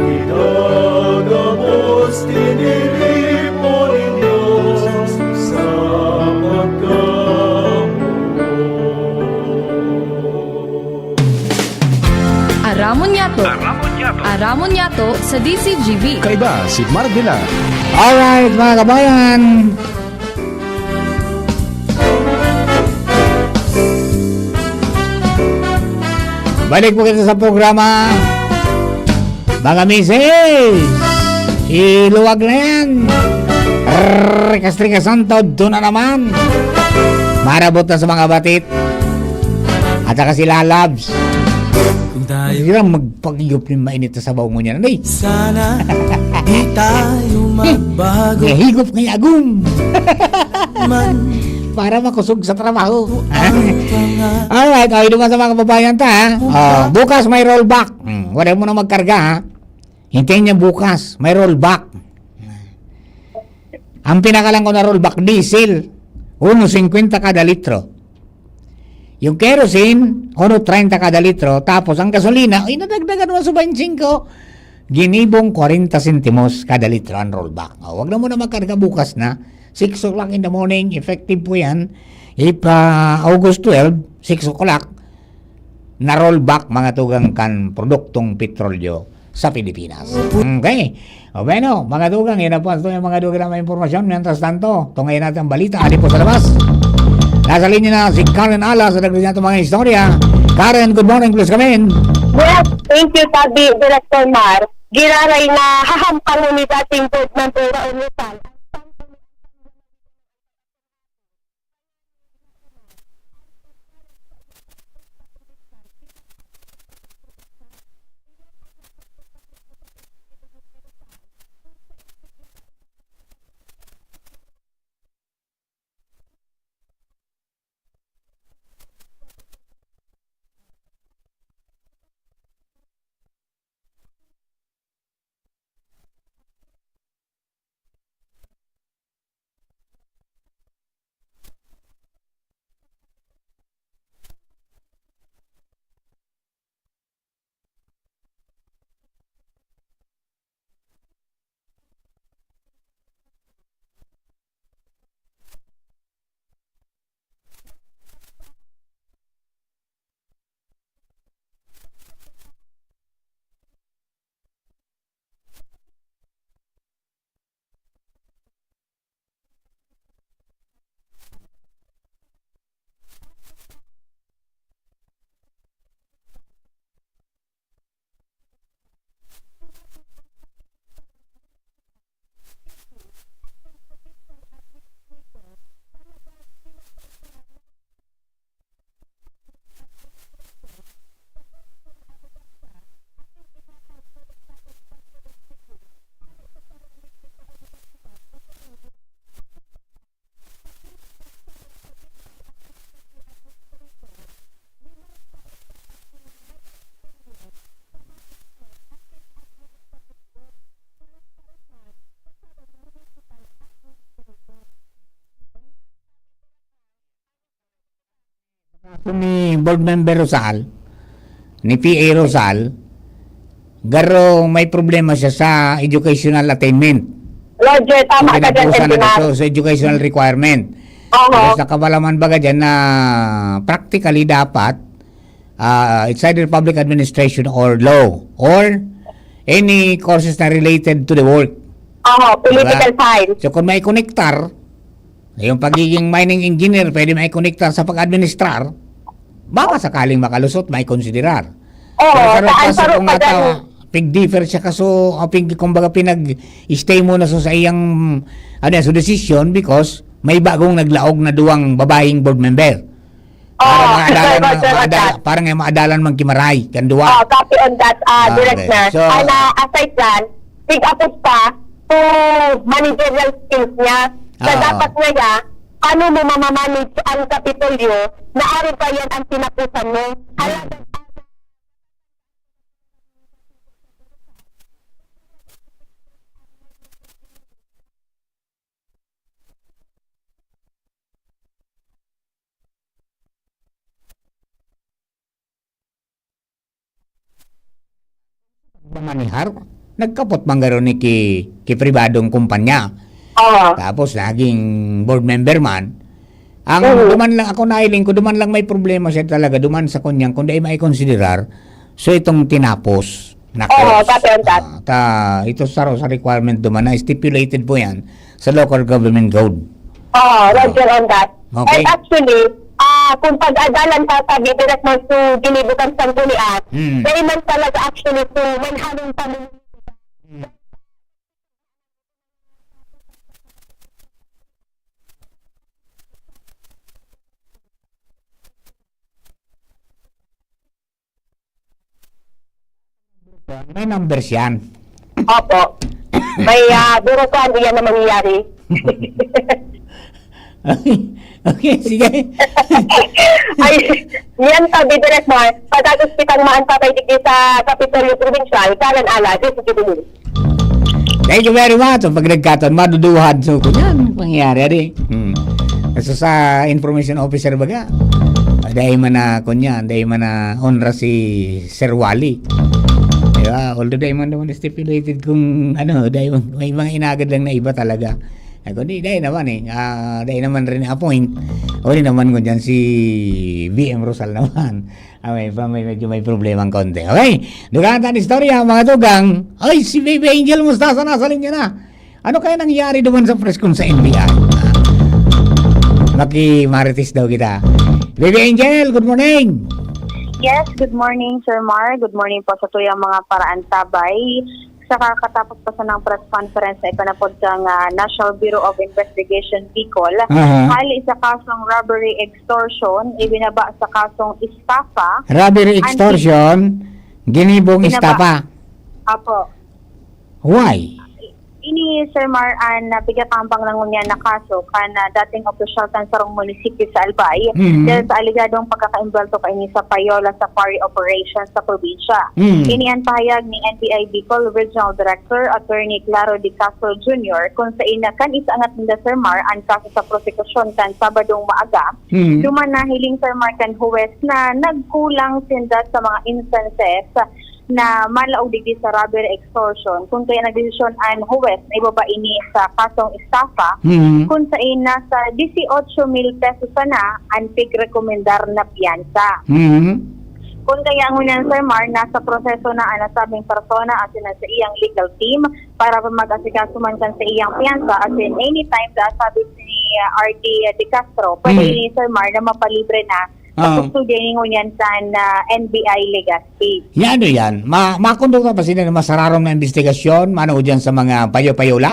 Itagabos tiniripo nin Dios sa pagkamoot. Aramon niyato. Aramon niyato. Aramon niyato sa D C G B. Kaiba si Mark Villar. Alright, mga kabayan. Balik po kita sa programa. Mga misis, iluwag na yan. Rikas-rikas ang taod, ito na naman. Marabot na sa mga batit. At saka sila, Labs. Kung tayo Sige lang, magpag-iyop yung mainit na sabaw mo niyan, ano eh? Sana di tayo magbago. May higop kay Agum. Man. Para makusog sa trabaho. Ang pangarap. Alright, okay naman sa mga kababayan ta, ha? Oh, bukas may rollback. Hmm, wala mo na magkarga, ha? Hintayin niya bukas, may rollback. Ang pinakalang ko na rollback, diesel, uno singkwenta kada litro. Yung kerosene, uno treinta kada litro. Tapos ang gasolina, ay nadagdagan mo sa twenty-five, ginibong kwarenta sentimos kada litro ang rollback. O, wag na muna magkarga bukas na. Six o'clock in the morning, effective po yan. If, ah, August twelve, six o'clock, na-rollback mga tugang kan produktong petrolyo sa Pilipinas. Okay. O bueno, mga tugang, yan na po ang mga dugang na mga impormasyon. Mientras tanto, tungayan natin ang balita. Hali po sa labas. Nasa linya na si Karen Alas sa dagdag natin mga istorya. Karen, good morning, please come in. Yes, thank you, Tabi, Director Mar. Giraray na hahampang ni dating board member Raul Rizal. Kaso ni Board Member Rosal, ni P A Rosal, garo may problema siya sa educational attainment. Roger, tama ka dyan, Edmar. Sa educational requirement. Oo. Tapos nakabalaman baga dyan na practically dapat, ah, it's either public administration or law or any courses na related to the work. Oo, political science. Diba? So, kung may konektar, yung pagiging mining engineer, pwede maikonektar sa pag-administrar, baka sakaling makalusot, maikonsiderar. Oo, pero sa saan kaso pa rin kung pa nata-, dyan? Pig-differ siya kaso, ah, pig-, kumbaga pinag-stay mo na sa, sa iyang, ano yan, so decision because may bagong naglaog na duwang babaeng board member. Parang Oo, mga adalan sorry, mga, sorry, mga adal-, sorry. Parang yung mga adalan mang kimaray, kan duwa. Oh, copy on that, ah, Ah, direct okay. Na. So, And, ah, aside dyan, big up pa to managerial skills niya. na Oo. dapat ngaya, paano mo mamamanage ang Kapitolyo na ari pa yan ang tinapusan mo? Alagad Mamanihar, nagkapot man garo ni ki, ki pribadong kumpanya. Oo. Tapos naging board member man. Ang Mhm. duman lang, ako nailing ko, duman lang may problema siya talaga, duman sa kunyang, kung dai maikonsiderar, so itong tinapos, Oo, nakos. copy on that. Ah, ta, ito sa, sa requirement duman na stipulated po yan sa local government code. Oo, Ah. Roger on that. Okay. And actually, ah, kung pag-adalan pa, sabi, direct mo to Ginibo kang Sanggunian, Hmm. dahil man talaga actually to manhalong pamilya. Hmm. May numbers yan. Opo. May, ah, burukan, iyan na mangyayari. Okay, okay, sige. Ay, yan pa, Direk Mar. Pagkagos kitang maan pa kay digdi sa Kapitolyo Probinsyal, kanan ala, di sige din. Thank you very much. Ang pag nagkataon, maduduhan. So, kunyan, pangyayari, adi. Hmm. So, sa information officer baga, ah, dahil man na, kunyan, dahil man na honra si Sir Wally. Di ba? Although dahil man naman stipulated kung ano, dahil may mga inagad lang na iba talaga. Ako, di, dahil naman eh. Ah, dahil naman rin appoint. O di naman ko dyan si B M Rosal naman. Ah, may, pa- may, medyo may problema ang konti. Okay, dugaan tayo istorya, mga tugang. Ay, si Baby Angel, musta? Sa nasa linya na. Ano kaya nangyari duman sa press con sa N B I? Maki-marites daw kita. Baby Angel, good morning. Yes, good morning, Sir Mar. Good morning po sa tuyang mga paraantabay. Sa kakatapos pa sanang press conference na ipanapod kang, ah, National Bureau of Investigation, Bicol, Aha. hali sa kasong robbery extortion, ibinaba sa kasong estafa. Robbery Anti- extortion, ginibong Binaba. estafa. Apo. Why? Ini, Sir Mar, an, ah, pigatambang na ngunyan na kaso kan, ah, dating opisyal kan sarong munisipyo sa Albay, Mhm. dahil sa aligadong pagkakaimbwelto kaini sa payola sa quarry operation sa probinsya. Mhm. Ini an pahayag ni N B I Bicol Regional Director Attorney Claro De Castro Junior, kung sain na kan isaangat ninda, Sir Mar, an kaso sa prosekusyon kan Sabadong maaga. Mhm. Duman nahiling, Sir Mar, kan huwes na nagkulang sinda sa mga instances na malaog digdi sa robbery extortion, kun kaya nagdesisyon an huwes na ibaba ini sa kasong estafa, Mhm. kun sain nasa dieciocho mil pesos sana an pigrekomendar na piyansa. Mhm. Kun kaya ngunyan, Sir Mar, nasa proseso na an nasabing persona asin an sa iyang legal team para pa mag-asikaso man kan sa iyang piyansa, asin anytime da sabi ni, ah, R D De Castro, pwede Mhm. ini, Sir Mar, na mapalibre na sa Oo. kustodiya ningon yan kan, ah, N B I Legazpi. Ya, ano yan? Ma-, makondukta pa sila ng masararom na investigasyon, mano diyan sa mga payo-payola?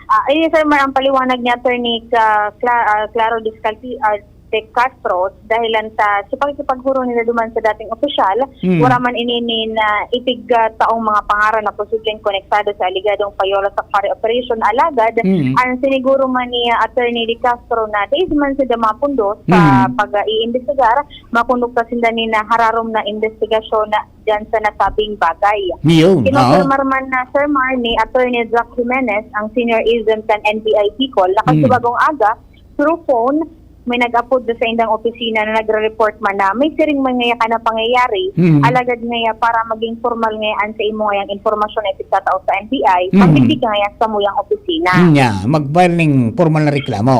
Ah, ayun, sir, mar-, ang paliwanag ni Attorney Ca-, Cla-, ah, Claro Discalci-, ah, De Castro, dahilan sa, sa pakikipaghuro nila duman sa dating opisyal, Hmm. wala man ini nin, ah, ipig, ah, taong mga pangaran na posibleng konektado sa aligadong payola sa quarry operation. Alagad, Hmm. ang siniguro man ni, ah, Attorney De Castro na dai man sila mapundo sa Hmm. pag-iimbestigar, makondukta sinda nin hararom na imbestigasyon na diyan sa nasabing bagay. Yun, oo. Kinonfirmar man na, Sir Mar, ni Attorney Jack Jimenez, ang senior agent kan N B I Bicol, na kan Hmm. subagong aga, through phone, may nag-apod sa indang opisina na nagre-report man na may siring man ngaya ka na pangyayari, Hmm. alagad ngaya para maging formal ngaya an sa imo ngayang impormasyon na ipagtatao sa N B I, Hmm. magdigdi ka ngaya sa muyang opisina. Hmm, yeah. Mag-file ning formal na reklamo.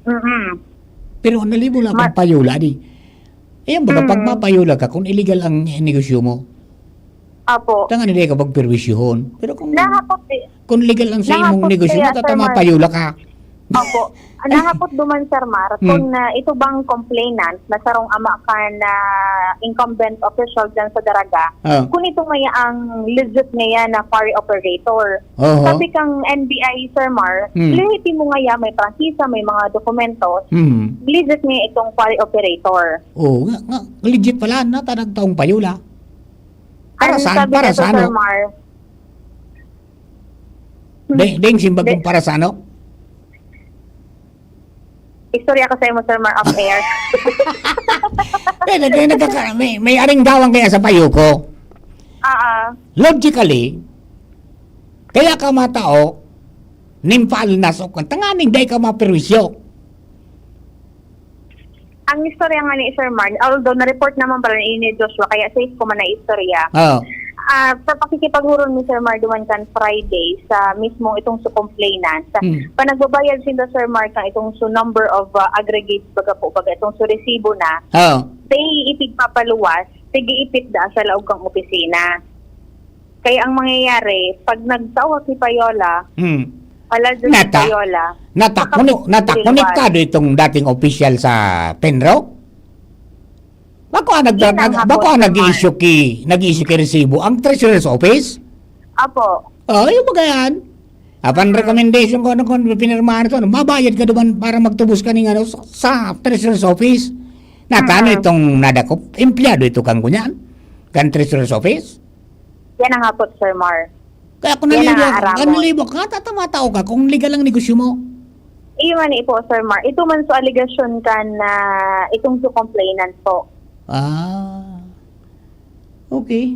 Mm-mm. Pero ang nalimo lang Ma- kung payola, di. Ayan, baga, pag Hmm. mapayola ka, kung illegal ang negosyo mo, Apo. tangan hindi ka pagperwisyohon. Pero kung, Nahapot di-, kung legal ang sa imong nahapot negosyo, kaya, matata-, Sir Mar-, mapayola ka. Apo. Nahapot duman, Sir Mar, Hmm. kung, ah, ito bang complainant na sarong ama kan, ah, incumbent official dyan sa Daraga, Ah. kung ito ngaya ang legit ngaya na quarry operator. Oho. Sabi kang N B I, Sir Mar, Hmm. lehitimo ngaya, may prangkisa, may mga dokumento, Hmm. legit ngaya itong quarry operator. Oo, nga, nga, legit pala, natanag taong payola. Para Ano saan? sabi Para nito, sa Sir ano? Mar? Deng, deng, simbag Deng. kung para sa ano? Istorya ko sa imo, Sir Mar, off air. Eh, nag-, nagkaka-, may, may aringgawan kaya sa payo ko. Ah, ah. Logically, kaya ka matao, nin palnas o kung tanganing dai ka maperwisyo. Ang istorya nga ni Sir Mar, although na-report naman pala ni Joshua, kaya safe ko man na istorya. Oo. Ah, sa pakikipaghuron ni Sir Mar duman kan Friday sa mismo itong su complainant, Hmm. panagbabayad sinda, Sir Mar, kan itong su number of, ah, aggregates, baga po, baga itong su resibo na, Oo. dai ipigpapaluwas, tig-iipit daa sa laog kan opisina. Kaya ang mangyayari, pag nagtao ka ki Payola, Hmm. wala dun si Nata-, Payola, nata-, koni-, nata-, konektado itong dating opisyal sa Penro? Bako ang nag-, Yan ang nag-, bako hapon ang naman. nag-i-issue ki, nag-i-issue ki resibo ang Treasurer's Office? Apo. Oh, yung mga yan. Apan Mm. recommendation ko, ano, kung pinirmahan ito, ano, mabayad ka duman para magtubos ka ning, ano, sa, sa Treasurer's Office. Natano Mm. itong nadakop? Empleyado ito kang kunyan? Kan Treasurer's Office? Yan ang hapot, Sir Mar. Kaya kung Yan ang nalibok, aaramo. kung nalibok ka, tatamataw ka kung legal ang negosyo mo. Iyo man po, Sir Mar. Ito man sa alegasyon kan, ah, itong su complainant po. Ah. Okay.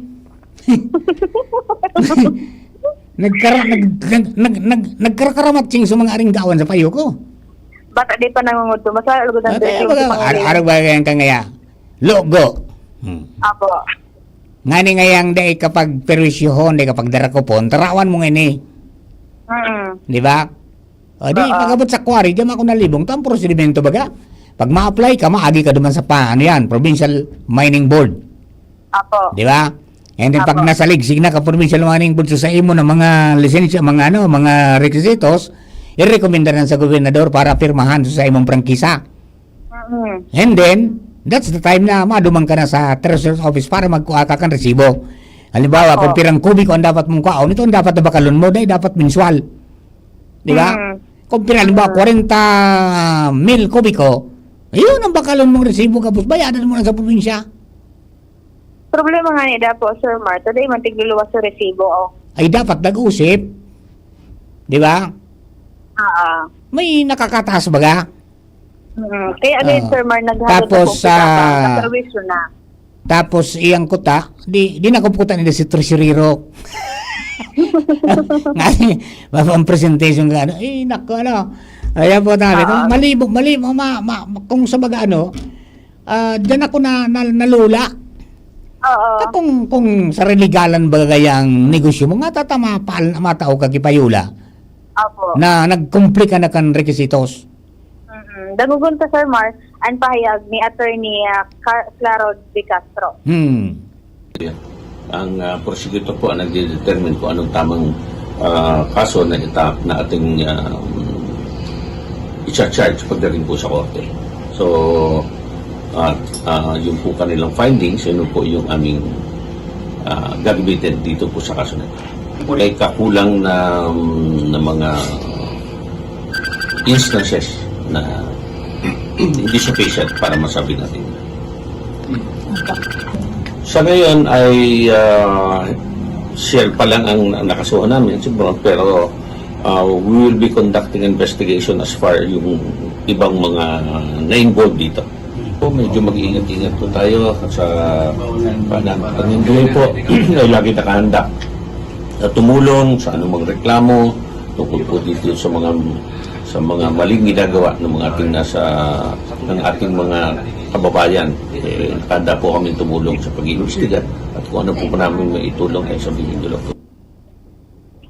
Nagkara-, nag-, nag-, nag-, nag-, nagkarakaramatching sa mga aringgawan sa payo ko. Bata di pa nangungudto. Masaya lugod ang Ah, kaya dressing baga, sa mga ar-, arog ba yan ka ngaya? Logo. Hmm. Apo. Ngani ngayang dai ka pagperwisyohon, dai ka pagdarakopon, tarawan mo ngini. Mm. Di ba? O, di, Oo. pag-abot sa quarry, diyan ako nalibong. Ito ang prosedimento, baga. Pag ma-apply ka, maagi ka duman sa pa, ano yan, Provincial Mining Board. Apo. Di ba? And then, pag Apo. nasaligsig na ka Provincial Mining Board, so sa imo na mga lisensya, mga ano, mga requisitos, irekomenda na sa gobernador para pirmahan sa imong prangkisa. Mm. And then, that's the time na maduman ka na sa Treasurer's Office para magkuha ka kan resibo. Halimbawa, Apo. kung pirang kubiko ang dapat mong kuhaon, ito ang dapat na bakalon mo, dahil dapat mensual. Di ba? Mm. Kung pira, halimbawa, Mm. kwarenta mil kubiko, yun ang bakalon mong resibo, tapos bayadan mo na sa probinsya. Problema nga ni dapo, Sir Mar, today man tigluluwas sa resibo, oh. Ay, dapat nag-usip. Di ba? Oo. May nakakataas baga? Mm. Kaya again, Oo. Sir Mar, naghalat Tapos, ako sa ah, kaperwisyo na. Tapos, iyang kuta, di, di nakupkutan nila si tresurero. Ngani, mapa-, ang presentation ka, ano, eh, naku, ano. Ayan po, tabi, no? Oo. Malibog, malibog, ma-, ma-, kung sa baga, ano, ah, diyan ako na, na, nalula. Oo. Ah, kung, kung sa religalan baga gayang negosyo mo, nga tatama, pal-, matao ka ki Payola Opo. na nagkumplika na kan requisitos. Mm-mm. Dangogon ta, Sir Mar, ang pahayag ni Attorney, ah, Car-, Claro de Castro. Hmm. Ang, ah, prosecutor po ang nagde-determine kung anong tamang, ah, kaso na ita-, na ating, ah, i-charge pagdating po sa korte. So, at, ah, yun po kanilang findings, yun po yung aming, ah, gagamitin dito po sa kaso na ito. May kakulang na, na mga instances na hindi sufficient para masabi natin. Sa ngayon ay, ah, siya pa lang ang nakasuhan namin, siguro, pero, ah, we will be conducting investigation as far yung ibang mga na-involve dito. Po, medyo mag-iingat-ingat po tayo sa panan-, paninduhin po ay lagi nakahanda na tumulong sa anumang reklamo tungkol po dito sa mga, sa mga maling ginagawa ng mga ating nasa, ng ating mga kababayan. Eh, nakahanda po kami tumulong sa pag-iimbestiga at kung ano po namin maitulong ay sabihin nyo lang po.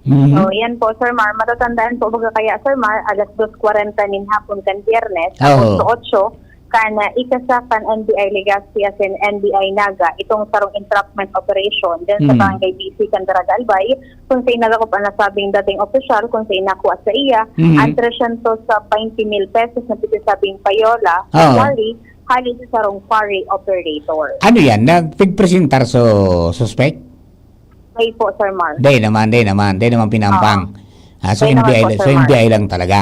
Mhm. So, yan po, Sir Mar. Matatandaan po, baga kaya, Sir Mar, alas dos kwarenta nin hapon kan Biyernes, Oo. Agosto otso, kan, ah, ikasa kan N B I Legazpi asin N B I Naga, itong sarong entrapment operation dyan sa Mhm. Barangay B C kan Daraga Albay, kung sa inadakop ang nasabing dating opisyal, kung sa inakua sa iya, Mhm. ang tresyentos sa baynte mil pesos na pinisabing payola, Oo. quarry, hali sa sarong quarry operator. Ano yan? Nagpigpresentar sa suspect? Dai po, Sir Mar. Dai naman, dai naman, dai naman pinampang. Oo. Ah, so Dai naman N B I po, la-, so Sir Mar. N B I lang talaga.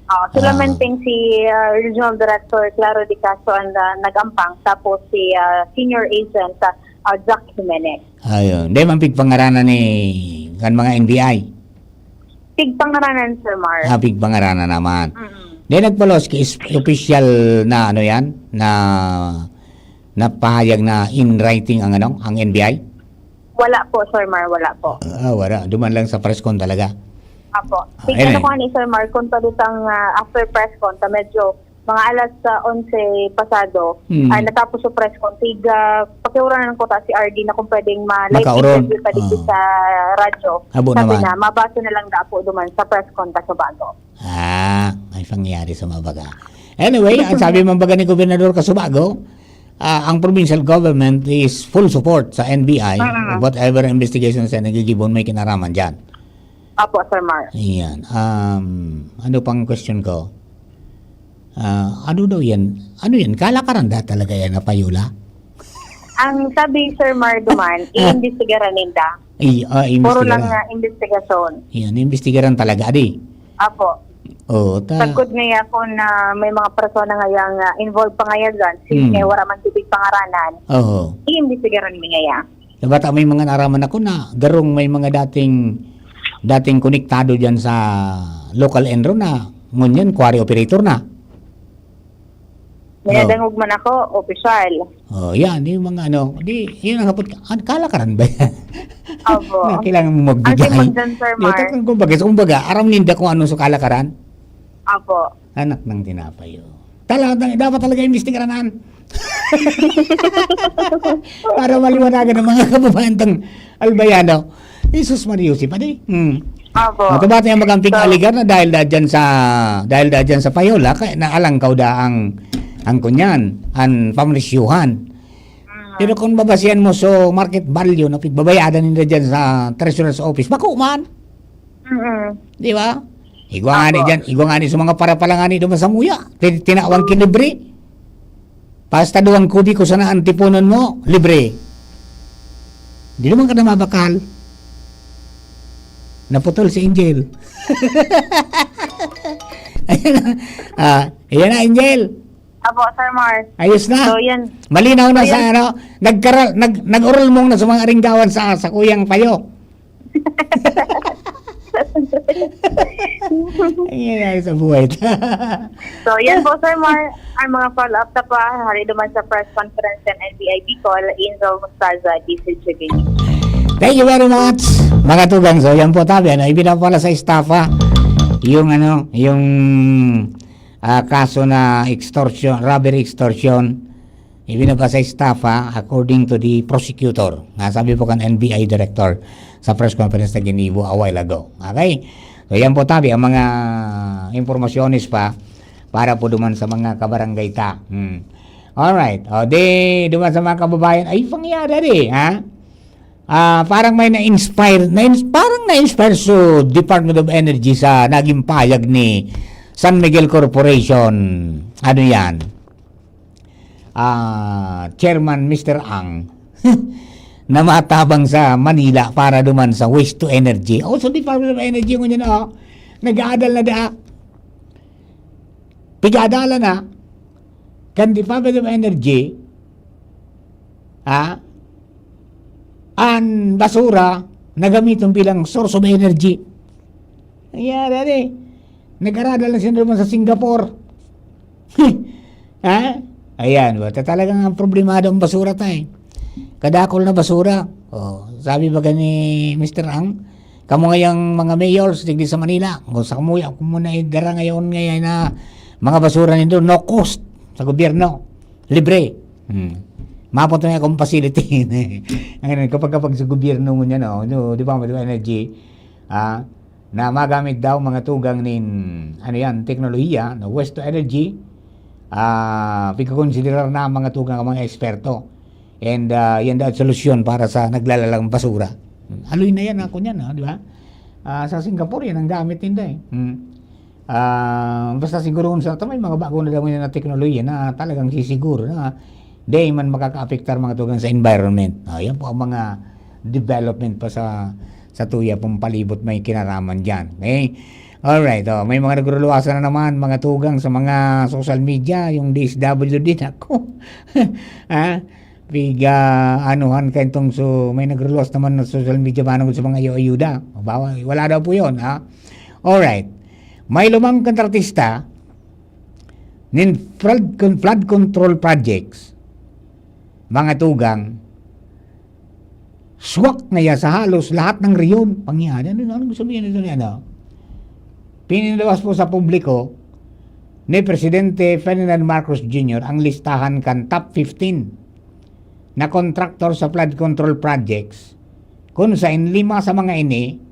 Oo, Ah. solamente si, ah, Regional Director Claro de Castro ang, ah, nag-ampang, tapos si, ah, Senior Agent, ah, ah, Jack Jimenez. Ayun. Dai man pigpangaranan ni, kan mga N B I? Pigpangaranan, Sir Mar. Ah, pigpangaranan naman. Mm. Then nagpalos ki is-, official na ano yan, na, na pahayag na in writing ang ano, ang N B I? Wala po, Sir Mar, wala po. Ah, wala. Duman lang sa press con talaga. Apo. Ah, Tig-, ano anyway. Ko ni Sir Mar, kung talitang, ah, after press con, ta medyo mga alas, ah, onse pasado, Hmm. ah, natapos yung press con. Tig, ah, pakiuranan ko ta si R D na kung pwedeng ma-live Makaoron. Interview ka dito Ah. Sa radyo. Abo Sabi naman. Na, mabasa na lang daw po duman sa press con ta sa bago. Ah, may pangyayari sa mga baga. Anyway, ang sabi man baga ni Gobernador Casubago, ah, ang provincial government is full support sa N B I, Ah. Whatever investigations na nagigibon, may kinaraman dyan. Apo, Sir Mar. Ayan. Um, ano pang question ko? Ah, ano daw yan? Ano yan? Kalakaran da talaga yan na payola? Ang sabi, Sir Mar, duman, Ah. iimbestigaran ninda. Ay, ah, Puro lang imbestigaran. Na investigasyon. Yan, imbestigaran talaga, adi. Apo. Oo, ta- Sagkod ngaya kung na may mga persona ngayang, ah, involved pa ngaya dyan, since Hmm. Ngaya wala man tubig pangaranan, Oo. Iimbestigaran mi ngaya. Sa bata, may mga naaraman ako na garong may mga dating, dating konektado dyan sa local ENRO na ngunyan quarry operator na. May Oh. Nadangog man ako, opisyal. Oh, yan, yung mga ano, di, yun ang hapot ka, an-, kalakaran ba yan? Opo. Na kailangan mo magbigay. Ang simon dyan, Sir Di, Mar. Talagang kumbaga, so, kumbaga, aram ninda kung ano sa kalakaran? Opo. Anak ng tinapay, oh. Talaga, dapat talaga imbestigaran. Para maliwanagan ng mga kababayan tang Albayano. Jesus Maria Jose, padi. Hmm. Opo. Matubati ang magang pig-aligar na dahil da dyan sa, dahil da dyan sa payola, kaya naalangkaw da ang, ang kunyan, ang pamrisyuhan. Mm. Pero kung babasihan mo sa market value na pigbabayadan nila dyan sa treasurer's office, bako man. Mm-mm. Di ba? Igwa nga ni Opo. Dyan, igwa nga ni sa mga parapalangani duman sa muya. Ti-, tinawang kinibre. Basta duwang kubiko sana ang tiponon mo, libre. Di naman ka na mabakal. Naputol si Angel. Ayan na. Ah, ayan na, Angel. Apo, Sir Mar. Ayos na. So, yan. Malinaw na So, sa yan. Ano, nagkara-, nag-, nag-orolmong na sa mga aringgawan sa, sa kuyang payo. Ayan na sa buhay. So, yan po, Sir Mar. Ang mga follow-up na pa, hari naman sa press conference ng N B I Bicol, Angel Mostaza, D C G B. Thank you very much, mga tugang. So, yan po, tabi, ano, ibinaba pala sa estafa yung, ano, yung, ah, kaso na extortion, robbery extortion. Ibinaba sa estafa, according to the prosecutor. Nga sabi po kan N B I director sa press conference na ginibo a while ago. Okay? So, yan po, tabi, ang mga impormasyones pa para po duman sa mga kabarangay ta. Hmm. Alright. O, di, duman sa mga kababayan, ay, pangyayari, ha? Ah, parang may na-inspire, na parang na-inspire so Department of Energy sa naging payag ni San Miguel Corporation. Ano yan? Ah, Chairman Mister Ang na matabang sa Manila para duman sa waste to energy. O, so Department of Energy ngunyan, oh, nag-aadal na da. Pig-aadalan na kan Department of Energy, ah, an basura na gamiton bilang source of energy. Nangyari, ano eh. Nag-aradal na sila naman sa Singapore. Ha? Ayan, ba? Ta-, talagang ang problemado ang basura ta eh. Kadakol na basura. Oh, sabi ba ni Mister Ang, kamo ngayang mga mayors digdi sa Manila, kung sa kamo, kung mo na idara ngayon ngayon na mga basura nindo, no cost sa gobyerno. Libre. Hmm. Mapot na akong facility. Ngayon, kapag, kapag sa gobyerno mo niya, no, no, di ba, di ba, energy, ah, na magamit daw mga tugang nin, ano yan, teknolohiya, no, waste to energy, ah, pagkakonsiderar na ang mga tugang ang mga eksperto. And, ah, yan daw solusyon para sa naglalalang basura. Aloy na yan, ako niyan, ah, di ba? Ah, sa Singapore, yan ang gamit nila eh. Hmm. Ah, basta siguro sa, may mga bago na daw na teknolohiya na talagang sisiguro na di man makakaapektar mga tugang sa environment. Ah, yan po ang mga development pa sa, sa tuya pong palibot may kinaraman dyan. Okay? Alright, oh, may mga nagruluwasan na naman, mga tugang sa mga social media, yung D S W D, ako. Ha? Piga, anuhan ka itong so, may nagruluwas naman na social media manungod sa mga iyo-ayuda. Bawa, wala daw po yun, ha? Alright. May lumang kontratista, nin flood, con-, flood control projects, mga tugang, swak na ya sa halos lahat ng rehiyon. Pangyari, ano, ano sabihin nito ni ano? Pinilabas po sa publiko ni Presidente Ferdinand Marcos Junior ang listahan kan top fifteen na contractor sa flood control projects, kung sa lima sa mga ini,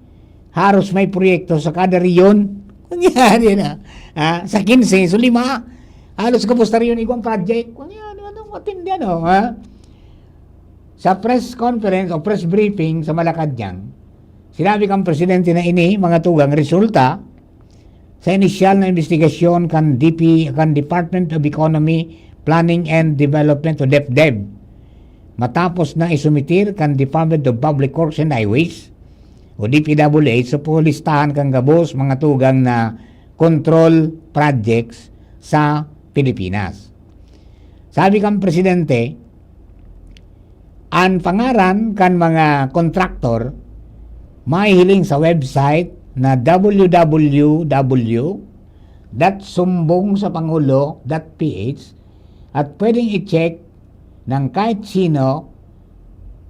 haros may proyekto sa kada rehiyon. Kunyari na, ha? Sa quince, so lima, halos gabos na rehiyon igwang project. Kunyari, ano, matindi, ano, ha? Sa press conference o press briefing sa Malacañang, sinabi kang presidente na ini, mga tugang, resulta sa inisyal na investigasyon kan D P, kan Department of Economy, Planning and Development o DepDev. Matapos na isumitir kan Department of Public Works and Highways o D P W H sa pulistahan kan gabos mga tugang na control projects sa Pilipinas. Sabi kan presidente, ang pangaran kan mga contractor mahihiling sa website na w w w dot sumbong sa pangulo dot p h at pwedeng i-check ng kahit sino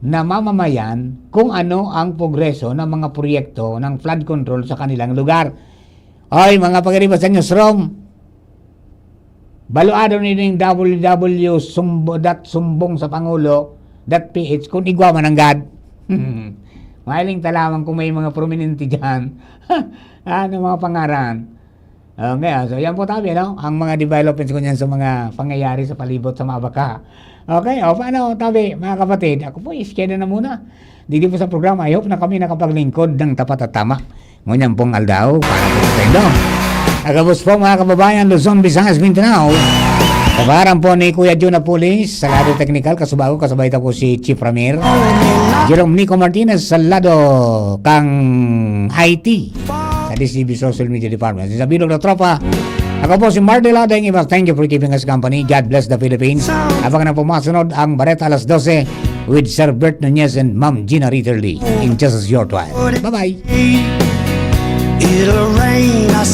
na mamamayan kung ano ang progreso ng mga proyekto ng flood control sa kanilang lugar. Oy, mga pagariba sa inyo, Srom, baluado ninyo yung w w w sumbong sa pangulo dot p h kung igwa man ang gad. Mahiling ta lamang kung may mga prominente dyan. Ano mga pangaran? Okay, ah, so yan po tabi, no? Ang mga developments ko niyan sa mga pangyayari sa palibot sa mga baka. Okay, o paano tabi, mga kapatid? Ako po, iskeda na muna. Dito po sa programa, I hope na kami nakapaglingkod ng tapat at tama. Ngunyan pong aldaw, para po sa indo. Agabos po, mga kababayan, Luzon, Visayas, Mindanao. Sa pangaran po ni Kuya Jun Apulis, sa lado teknikal, kasubago, kasabay ta po si Chief Ramir. Jerome Nico Martinez, sa lado kang I T. Sa D C B Social Media Department. Sa bilog na tropa, ako po si Marty Ladeng Ibas. Thank you for keeping us company. God bless the Philippines. Abangan na po masunod ang Bareta alas dose with Sir Bert Nunez and Ma'am Gina Ritterly in just a short while. Bye-bye! It'll rain, I